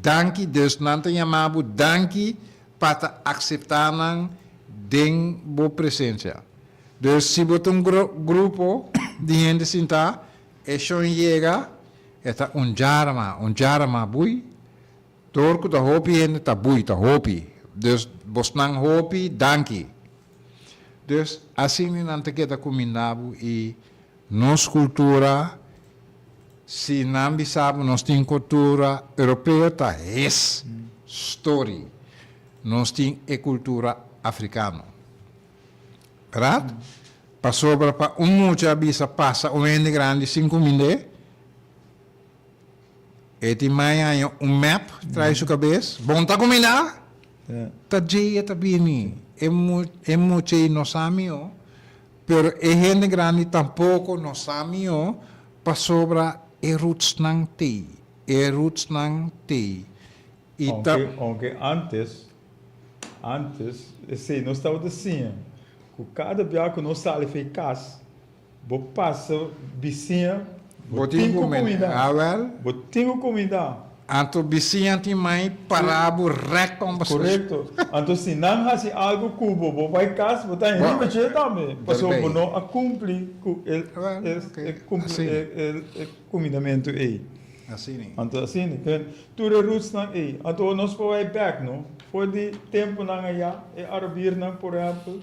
Danki, dus nan ta yama bo danki pa ta akseptá nan den bo presensia. Dus si bo ta un grupo di hende sintá, e shon yega, e ta un djarama, un djarama bui, dor ku ta hopi hende ta bui, ta hopi. Dus bosnan hopi danki. Dus asina nan ta keda kuminda bo i nos kultura, si nan bisa bo nos tin kultura europeo ta his story. Nos tin e kultura afrikano. Berdad? Pasobra pa un mucha a bisa pasa un hende grandi sin kumind'é, e tin mai haña un map trai su kabes, bon ta kumindá? Ta djei e ta bini. E e mucha ei no sa mihó, pero e hende grandi tampoko no sa mihó pasobra e rootsnan t'ei, e rootsnan t'ei. I ta. Aunke, aunke antes, antes, esei nos tabata siña ku kada bia ku nos sali for e kas, bo pasa bisiña, bo Bo tin tin ku ku kumindá. Awel. Bo tin ku kumindá. Anto bisiña tin mai para bo rèk kòmbersashon. Korekto. Anto si nan hasi algu ku bo, bo bai kas, bo ta riba dje tambe. Pasobra bo no a kumpli ku e, Awel, e, oké. e kumpli, Asina. e, e, e kumindamentu ei. Asina. Anto asina, tur e rootsnan ei. Anto nos por bai bek, no? For di tempunan ayá, e arabirnan, por ehèmpel,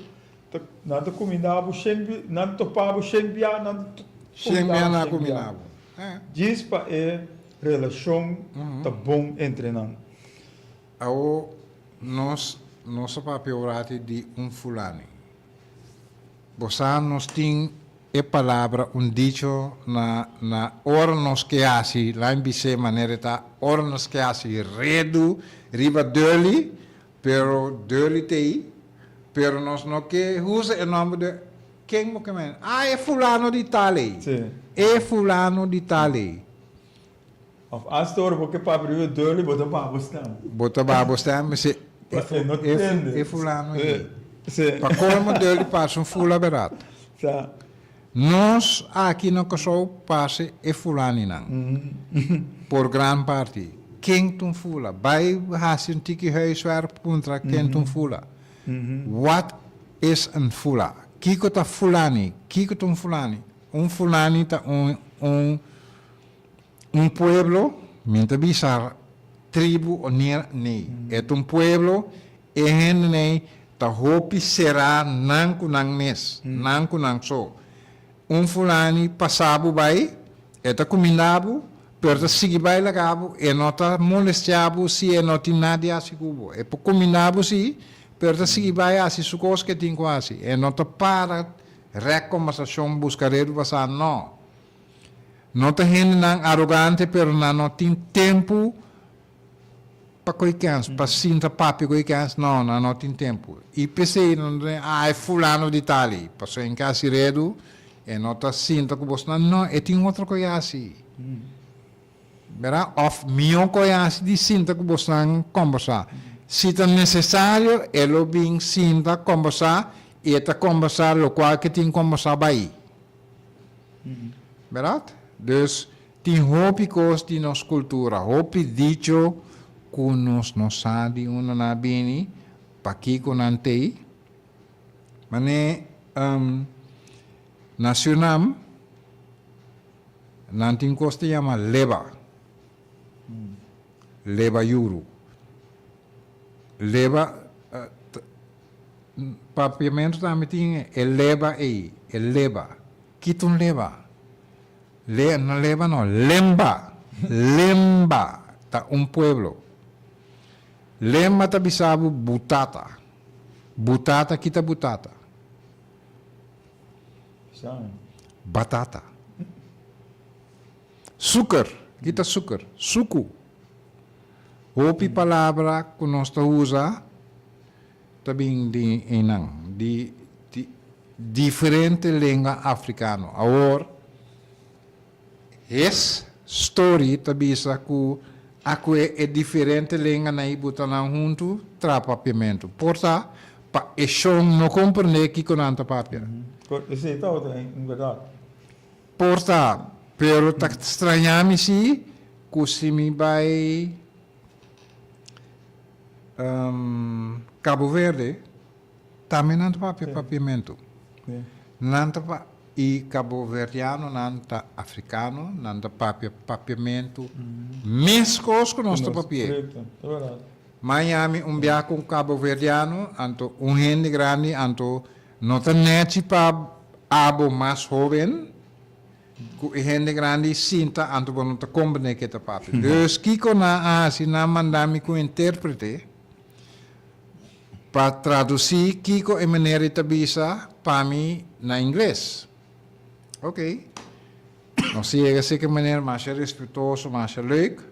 ta, nan ta kuminda bo shen bi, nan ta topa bo shen bia, nan ta Shen bia kuminda nan bo a shen kuminda bia. bo. Eh. Djis pa e relashon ta bon entre nan. Awo nos, nos a papia un rati di un fulani. Bo sa nos tin e palabra, un dicho na na ora nos ke hasi, lain bis'é manera e ta, ora nos ke hasi redu riba Durley, pero Durley t'ei, pero nos no ke usa e nomber de, ken bo ke men? Ah, e fulano di tal ei, e fulano di tal ei. Of asta ora bo ke papia riba Durley, bo ta baha bo stem. Bo ta baha bo stem, mi E no tende. E fulano ei. Pa colmo Durley parse un fula berat. Sa. Nos aki na Kòrsou parse e fulaninan. Por gran parti. Ken ta un fula? Bai hasi un tiki huiswerk puntra ken ta un fula. Wat is een fula? Kiko ta fulani? Kiko ta un fulani? Un fulani ta un un. Un pueblo. Mi ta bisa tribu o nera, nee. E ta un pueblo, e hendenan ta hopi será nan ku nan mes, nan ku nan so. Un fulani pasa bo bai, e ta kuminda bo, pero ta sigui bai laga bo, e no ta molestia bo si e no tin nada di hasi ku bo. E por kuminda bo si, pero ta sigui bai hasi su kos ku e tin ku hasi. E no ta para rèk kombersashon buska redu pa sa, no. No ta hendenan arogante pero nan no tin tempu pa koe kens, pa sinta papia koe kens, no, nan no tin tempu. I p'esei nan ta den, ah, e fulano di tal ei, pasobra e ke hasi redu, e no ta sinta ku bosnan, no, e tin otro koe hasi. Bera? Òf mihó koe hasi di sinta ku bosnan kòmbersá. Si ta nesesario, e lo bin sinta kòmbersá i e ta kòmbersá lokual ke tin kòmbersá bai. Bèrdat? Dus tin hopi kos di nos kultura, hopi dicho ku nos no sa di unda nan a bini, pakiko nan t'ei. Manera na Sürnam nan tin kos ta yama leba, leba yuru. Leba Papiamentu tambe tin e leba ei, e leba. Kita un leba? Le, no leba no, lemba. Lemba ta un pueblo. Lemba ta bisa bo butata. Butata, kita butata? Batata. Suker, kita suker? Suku. Hopi palabra ku nos ta usa ta bin di einan, di diferente lenga afrikano. Awor, hes story ta bisa ku a kue e diferente lenganan ei buta nan huntu traha papiamentu. Por ta pa e shon no komprendé kiko nan ta papia. Esei ta otro en bèrdat. Por ta, pero ta straña mi si ku si mi bai Cabo Verde tambe nan ta papia papiamentu. Nan ta pa i kaboverdianonan ta afrikano, nan ta papia papiamentu meskos ku nos ta papi'é. Miami un bia ku un kaboverdiano, anto un hende grandi, anto no ta nèchi pa abo mas hóben Ku e hende grandi sinta anto bo no ta komprendé ke ta papia. Dus kiko nan a hasi? Nan manda mi ku intérprete pa tradusí kiko e meneer ei ta bisa pa mi na ingles. Oké. Nos a yega si ku e meneer masha respetuoso, masha leuk.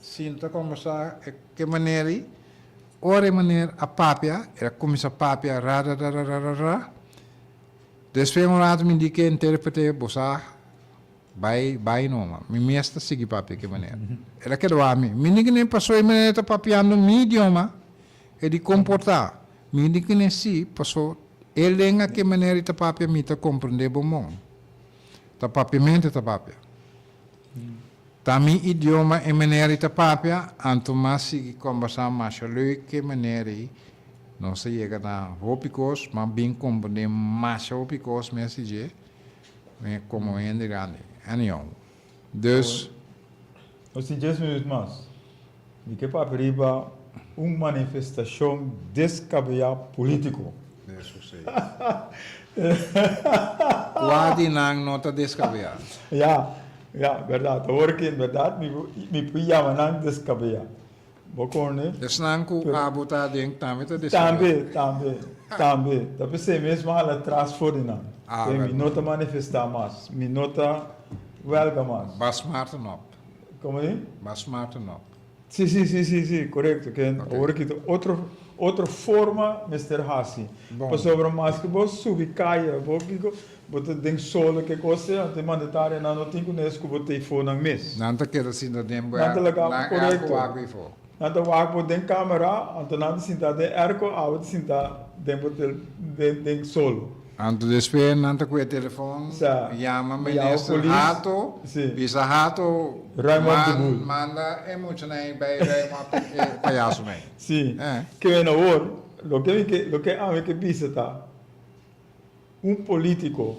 Sinta kombersá ku e meneer ei. Ora e meneer a papia, el a kuminsá papia rararararara. Despues un rato mi di ke interprete bo sa bai bai numa. Mi mes ta sigui papia ke manera. El a keda wak mi. Mi di kine paso e manera ta papiando mi idioma e di komporta. Mi di kine si paso e lenga ke manera ta papia mi ta komprende bo mon. Ta papiamento ta papia. Ta mi idioma e manera ta papia, anto mas sigui kombersá masha leuk ke manera ei. Nos a yega na hopi kos, m'a bin komprendé masha hopi kos mes di dje, mi komo hende grandi. Anyhow, dus. Nos tin dies minuut mas. Mi ke papia riba un manifestashon deskabeyá polítiko. Eso sí. Kua di nan no ta deskabeyá? Ya, ya, bèrdat. Awor ki en bèrdat mi mi por yama nan deskabeyá. Bo kone? Esnan ku abo ta aden tambe ta deskabeyá. Tambe, tambe, tambe. Ta p'esei mes mi a hala tras for di nan. Ah, Mi no ta manifestá mas. Mi no ta wèlga mas. Bas Maarten op. Komo di? Bas Maarten op. Sí, sí, sí, sí, sí, korekto. Ke awor aki ta otro, otro forma mester hasi. Pasobra maske bo subi kaya, bo kiko, bo ta den solo ke kos ei, anto e mandatarionan no tin kunes ku bo ta eifó nan mes. Nan ta keda sinta den bo nan ta laga bo, korekto. Wak eifó. Nan ta wak bo den kamera, anto nan ta sinta den airco, abo ta sinta den bo tel, den, den solo. Anto despues nan ta kue telefon, yama minister Hato, bisa Hato manda e muchanan ei bai ruim op e payasonan ei. Si, ke men awor, loke mi ke, loke ami ke bisa ta, un politico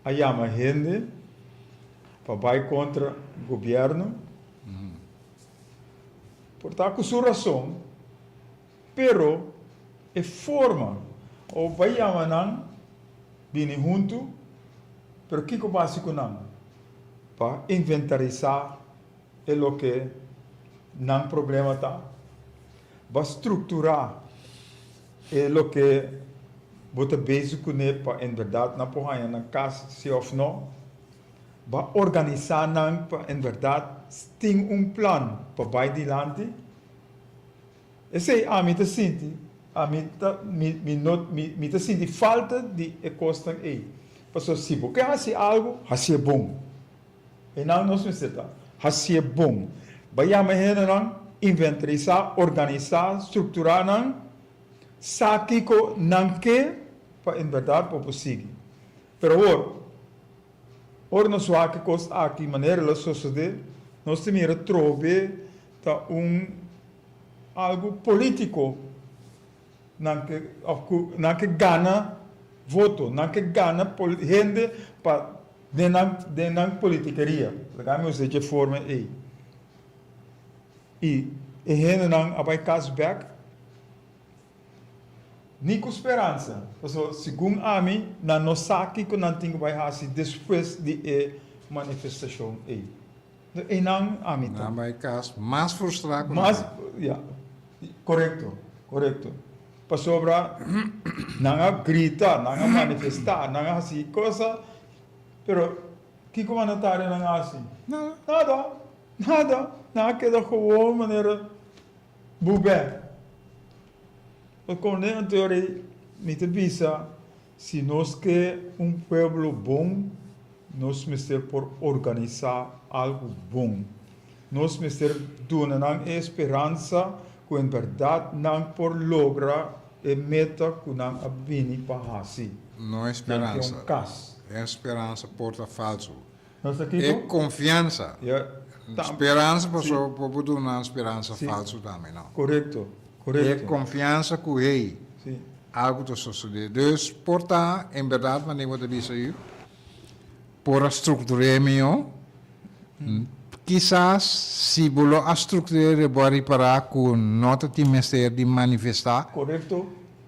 a yama hende. Pa bai kontra gobièrnu. Por ta ku su rason, pero e forma o bai yama nan bini huntu, pero kiko bo hasi ku nan? Pa inventarisá e loke nan problema ta, bo strukturá e loke bo ta bezig kuné pa en bèrdat nan por haña nan kas si òf no. Bo a organisá nan pa en bèrdat tin un plan pa bai dilanti. Esei ami ta sinti, ami ta mi mi no mi mi ta sinti falta di e kosnan ei. Pasobra si bo ke hasi algu, hasié bon. Einan nos mester ta. Hasié bon. Bai yama e hendenan, inventarisá, organisá, strukturá nan, sa kiko nan ke pa en bèrdat bo por sigui. Pero awor, ora nos wak e kos aki manera lo sosodé, nos ta mira trobe ta un algu polítiko nan ke òf ku nan ke gana voto, nan ke gana hende pa den nan den nan politikeria. Laga mi usa dje forma ei. I e hendenan a bai kas bèk. Ni ku speransa, pasobra segun ami nan no sa kiko nan tin ku bai hasi despues di e manifestashon ei. No, einan ami ta. Nan bai kas mas frustrá ku nan. Mas, ya, korekto, korekto. Pasobra nan a grita, nan a manifestá, nan a hasi kosa, pero kiko mandatarionan a hasi? Nada. Nada, nada. Nan a keda gewoon manera Bubè. Pasobra anto rei mi ta bisa, si nos ke un pueblo bon, nos mester por organisá algu bon. Nos mester duna nan e speransa ku en bèrdat nan por logra e meta ku nan a bini pa hasi. No e Nan ke un speransa. kas. E speransa por ta falsu. Nos ta E kiko? konfiansa. Ya, tam. Speransa Si. pasobra bo por duna nan speransa Si. falsu tambe, no. Korekto, E korekto. konfiansa ku hey, Si. algu ta sosodé. Dus por ta, en bèrdat manera bo ta bisa yu, por a struktur'é mihó. Kisas si bo lo a struktur'é bo a ripará ku no ta tin mester di manifestá. Korekto.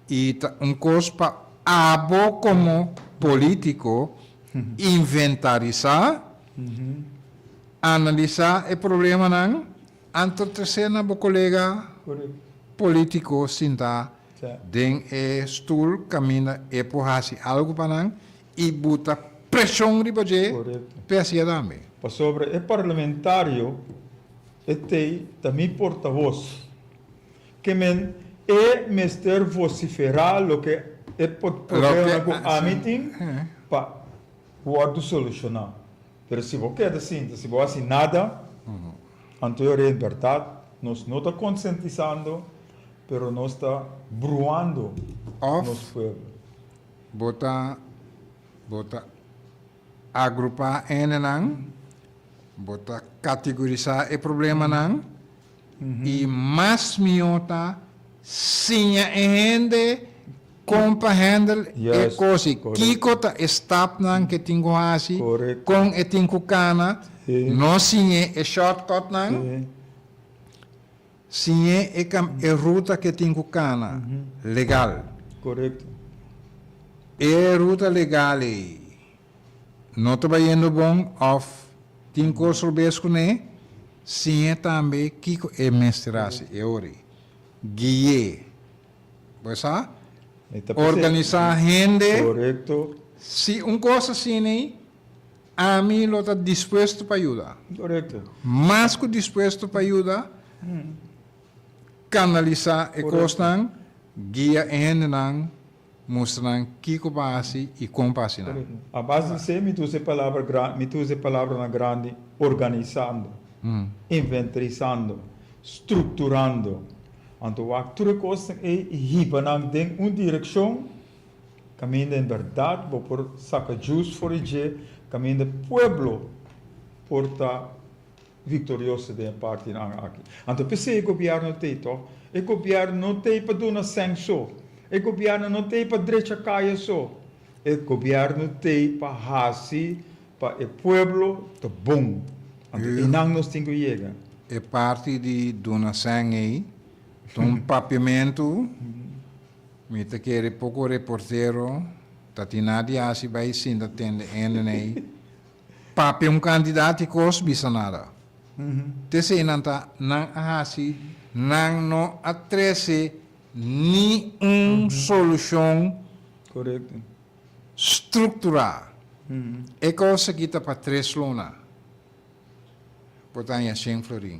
I ta un kos pa abo komo polítiko Inventarisá, analisá e problemanan, anto tresé na bo kolega polítiko sintá den e stul kaminda e por hasi algu pa nan i buta preshon riba dje p'e hasié tambe. Pasobra e parlamentario e tei ta mi portavoz. Ke men e mester vosiferá loke e problemanan ku ami tin pa wòrdu solushoná. Pero si bo keda sinta, si bo hasi nada, anto e ora en bèrdat nos no ta konsientisando, pero nos ta bruando nos pueblo. Òf bo ta bo ta agrupá hendenan, bo ta kategorisá e problemanan, I mas mihó ta siña e hende kon pa handle e kos i kiko ta e stapnan ke tin ku hasi, kon e tin ku kana. No siñ'é e shortcutnan, siñ'é e ruta ke tin ku kana legal. E ruta legal ei no ta bayendo bon òf tin kos robes kuné, siñ'é tambe kiko e mester hasi e ora ei. Gui'é. Bo sa? Organisá hende. Si un kos asina ei, ami lo ta dispuesto pa yuda. Mas ku dispuesto pa yuda, kanalisá e kosnan, guia e hendenan. Mustra nan kiko pa hasi i kon pa hasi nan. A base di esei mi ta usa e palabra gran, mi ta usa e palabranan grandi, organisando, inventarisando, strukturando. Anto wak tur e kosnan ei i hiba nan den un direkshon kaminda en bèrdat bo por saka djus for di dje, kaminda pueblo por ta Victorioso den e partinan aki. Anto p'esei e gobierno t'ei tòg. E gobierno no t'ei pa duna sèn so. E gobierno no t'ei pa drecha kaya so. E gobierno t'ei pa hasi pa e pueblo ta bon. Anto einan nos tin ku yega. E parti di duna sèn ei ta un papiamentu, mi ta kere poko reportero ta tin nada di hasi bai sinta tende hende ei papia un kantidat di kos bisa nada. Te esei nan ta nan a hasi nan no a trese ni un solushon strukturá. E kos aki ta pa tres luna. Bo ta haña shen florin.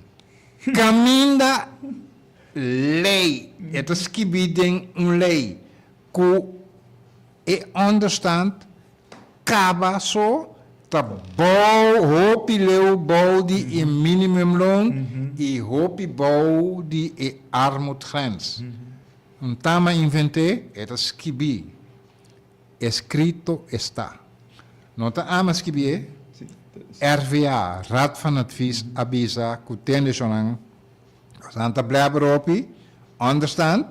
Kaminda lei, e ta skibí den un lei ku e ònderstant kaba so ta bou, hopi leu bou di e minimumloon i hopi bou di e armoedgrens. Un tama invent'é, e ta skibí. Escrito está. No ta ama skibié? RVA, Raad van Advies, a bisa ku tende shonnan nan ta blèber hopi, onderstand,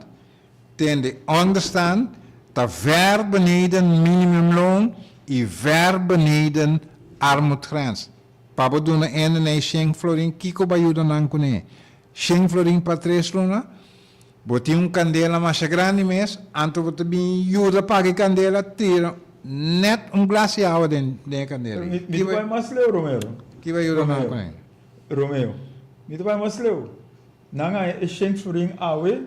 tende onderstand ta ver beneden minimumloon i ver beneden armoedgrens. Pa bo duna ende nei shen florin kiko bo a yuda nan kuné? Shen florin pa tres luna? Bo tin un kandela masha grandi mes, anto bo ta bin yuda paga e kandela, tira net un glas di awa den e kandela. Pero mi ta bai mas leu, Romero. Ki bo a yuda nan kuné? Romeo, mi ta bai mas leu. Nan a e shen florin awe,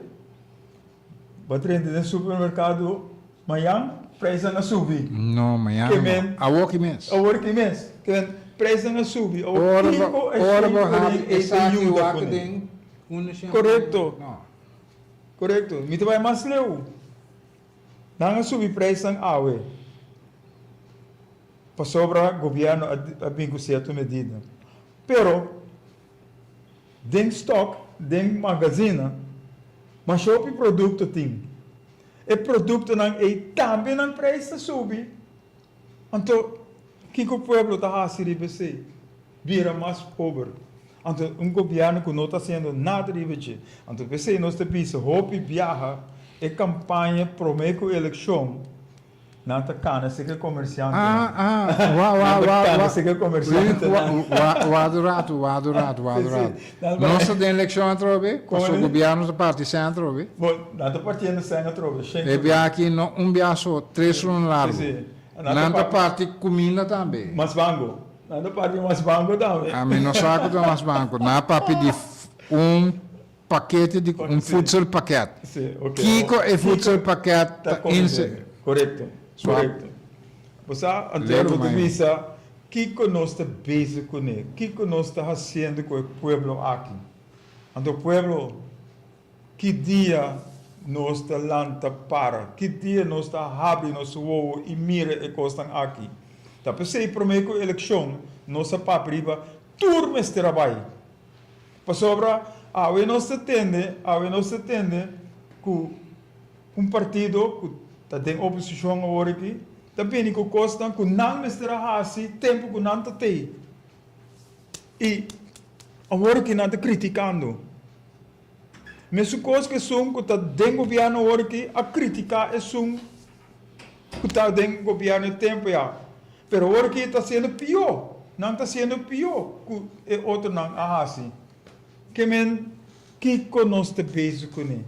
bo a drenta den supermerkado mañan, prijsnan a subi. No, mañan no. Awor ki mes. Awor ki mes. Prijsnan a subi. Awor kiko e shen florin ei ta yuda kuné? Korekto, korekto. Mi ta bai mas leu. Nan a subi prijsnan awe pasobra gobièrnu a bin ku sierto medida. Pero den stòk, den magazina, masha hopi produkto tin. E produktonan ei tambe nan prijs ta subi. Anto kiko pueblo ta hasi riba esei? Bira mas pober. Anto un gobièrnu ku no ta hasiendo nada riba dje. Anto p'esei nos ta bisa hopi biaha e kampaña promé ku elekshon nan ta kana seka e komersiantenan. Ah, ah, wa, wa, Nan ta wa, kana wa. seka e komersiantenan. Wa, wak un ratu, wak un ratu, wak un Sí, sí. ratu. Nan ta Nos ta den elekshon atrobe, Kon? pasobra gobièrnu ta parti sèn atrobe. Bon, nan ta partiendo sèn atrobe, shen E ku. biaha aki no un biaha so, tres Sí, luna sí, largu. sí. Nan ta Nan ta parti parti kuminda tambe. mas bango. Nan ta parti mas banco tambe. Ami no sa ku ta mas banco. Nan a papia di un pakete di un voedselpakket. Si, ok. Kiko e voedselpakket Ta ta inse. Korekto, korekto. Bo sa, anto bo ta bisa kiko nos ta bezig kuné, kiko nos ta hasiendo ku e pueblo aki. Anto pueblo Ki dia nos ta lanta para? Ki dia nos ta habri nos wowo i mira e kosnan aki? Ta p'esei promé ku elekshon nos a papia riba tur mester a bai. Pasobra awe nos ta tende, awe nos ta tende ku un partido ku ta den oposishon awor aki ta bini ku kosnan ku nan mester a hasi tempu ku nan ta tei. I awor aki nan ta kritikando. Mesun kos ku esun ku ta den gobièrnu awor aki a kritiká esun ku ta den gobièrnu e tempu ya. Pero awor aki ta hasiendo pió. Nan ta hasiendo pió ku e otronan a hasi. Ke men kiko nos ta bezig kuné?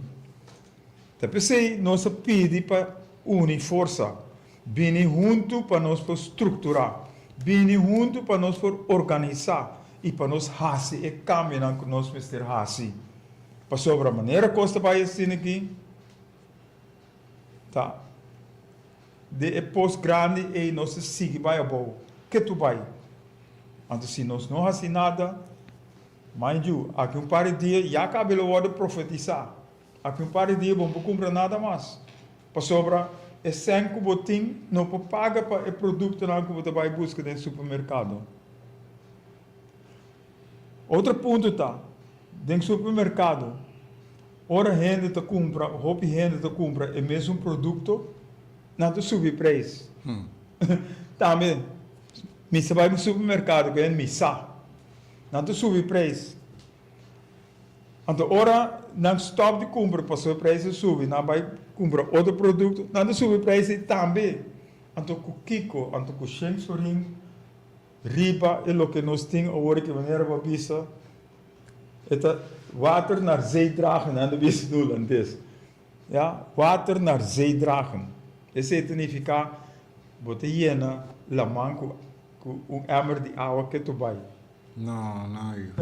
Ta p'esei nos a pidi pa uni forsa, bini huntu pa nos por strukturá, bini huntu pa nos por organisá i pa nos hasi e kambionan ku nos mester hasi. Pasobra manera kos ta bai asina aki, ta den e pos grandi ei nos ta sigui bai abou, ketu bai. Anto si nos no hasi nada, mind you, aki un par di dia ya kabe lo wòrdu profetisá. Aki un par di dia bo no por kumpra nada mas, pasobra e sèn ku bo tin no por paga pa e produktonan ku bo ta bai buska den supermerkado. Otro punto ta, den supermerkado, ora hende ta kumpra, hopi hende ta kumpra e mesun produkto, nan ta subi preis. Tambe, mi sa bai supermerkado ku hende, mi sa, nan ta subi preis. Anto ora nan stop di kumpra pasobra e preis a subi, nan bai kumpra otro produkto, nan ta subi preis ei tambe. Anto ku kiko? Anto ku shen florin? riba e loke nos tin awor ki manera bo a bisa e ta water naar zee dragen nan ta bisa na hulandes ya water naar zee dragen esei ta nifiká bo ta yena laman ku ku un emmer di awa ketu bai. No, no hijo.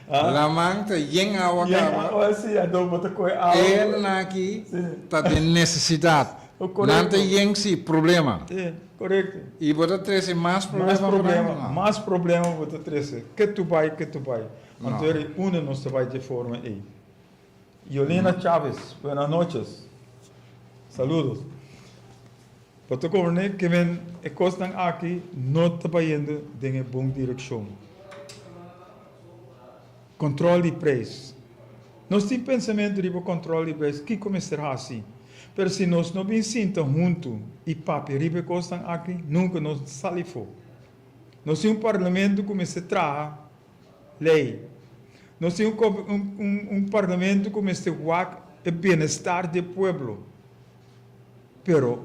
Laman ta yen awa Yen kaba. awa si, anto bo ta kohe awa. E nan aki ta den nesesidat. Korekto. Nan ta yen si problema. Si, korekto. I bo ta trese mas problema Mas pa nan? problema, No. mas problema bo ta trese. Ketu bai, ketu bai. No. Anto eri unda nos ta bai dje forma ei. Yolina Chavez, buenas noches. Saludos. Bo ta komprendé ke men e kosnan aki no ta bayendo den e bon direkshon. Kontrol di preis. Nos tin pensamentu riba kontrol di preis, kiko mester hasi. Pero si nos no bin sinta huntu i papia riba e kosnan aki, nunka nos sali afó. Nos tin un parlamento ku mester traha lei. Nos tin un parlamento ku mester wak e bienestar di e pueblo. Pero,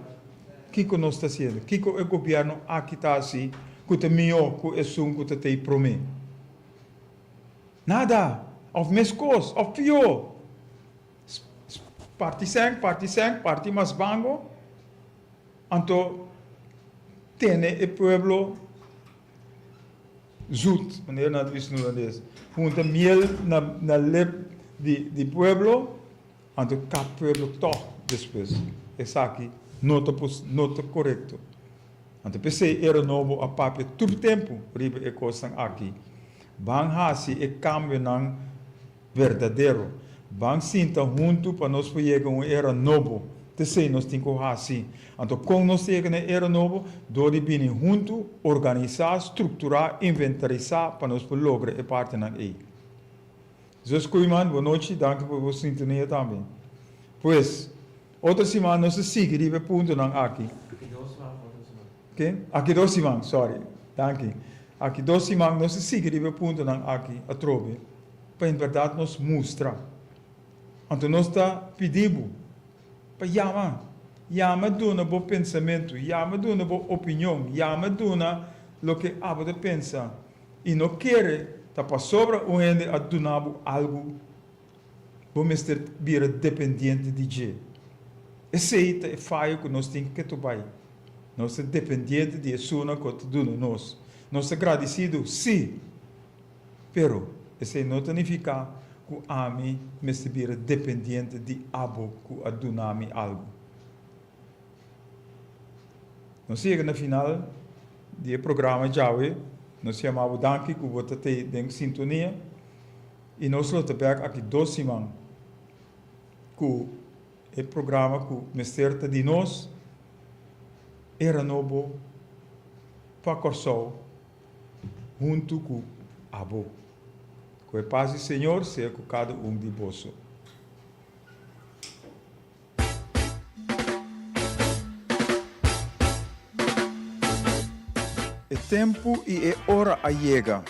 kiko nos ta hasiendo? Kiko e gobierno aki ta hasi ku ta mihó ku esun ku ta tei promé? Nada! Òf meskos, òf pió! Parti sèn, parti sèn, parti mas bango, anto tene e pueblo zoet, manera nan ta bisa na hulandes, hunta miel na lep di pueblo. Anto kap pueblo tòg despues. Esaki no ta no ta korekto. Anto p'esei Era Nobo a papia tur tempu riba e kosnan aki. Ban hasi e kambionan berdadero. Ban sinta huntu pa nos por yega un era nobo. T'esei nos tin ku hasi. Anto kon nos ta yega na e era nobo? Dor di bini huntu, organisá, strukturá, inventarisá pa nos por logra e partinan ei. Zus Koeiman, bo nochi, danki pa bo sintonia tambe. Pues, otro siman nos ta sigui riba e puntonan aki. Aki dos siman of otro siman? Ke? Aki dos siman, sorry. Danki. Aki dos siman nos ta sigui riba e puntonan aki atrobe, pa en bèrdat nos mustra. Anto nos ta pidi bo pa yama. Yama duna bo pensamentu, yama duna bo opinion, yama duna loke abo ta pensa. I no kere ta pasobra un hende a duna bo algu, bo mester bira dependiente di dje. Esei ta e fayo ku nos tin ketu bai. Nos ta dependiente di esunnan ku ta duna nos. Nos ta gradisidu? Sí! Pero, esei no ta nifiká ku ami mester bira dependiente di abo ku a duna mi algu. Nos yega na final di e programa djawe. Nos yama bo danki ku bo ta tei den sintonia i nos lo ta bek aki dos siman ku e programa ku mester ta di nos, Era Nobo pa Kòrsou huntu ku abo. Ku e pas di Señor sea ku kada un di boso. E tempu i e ora a yega.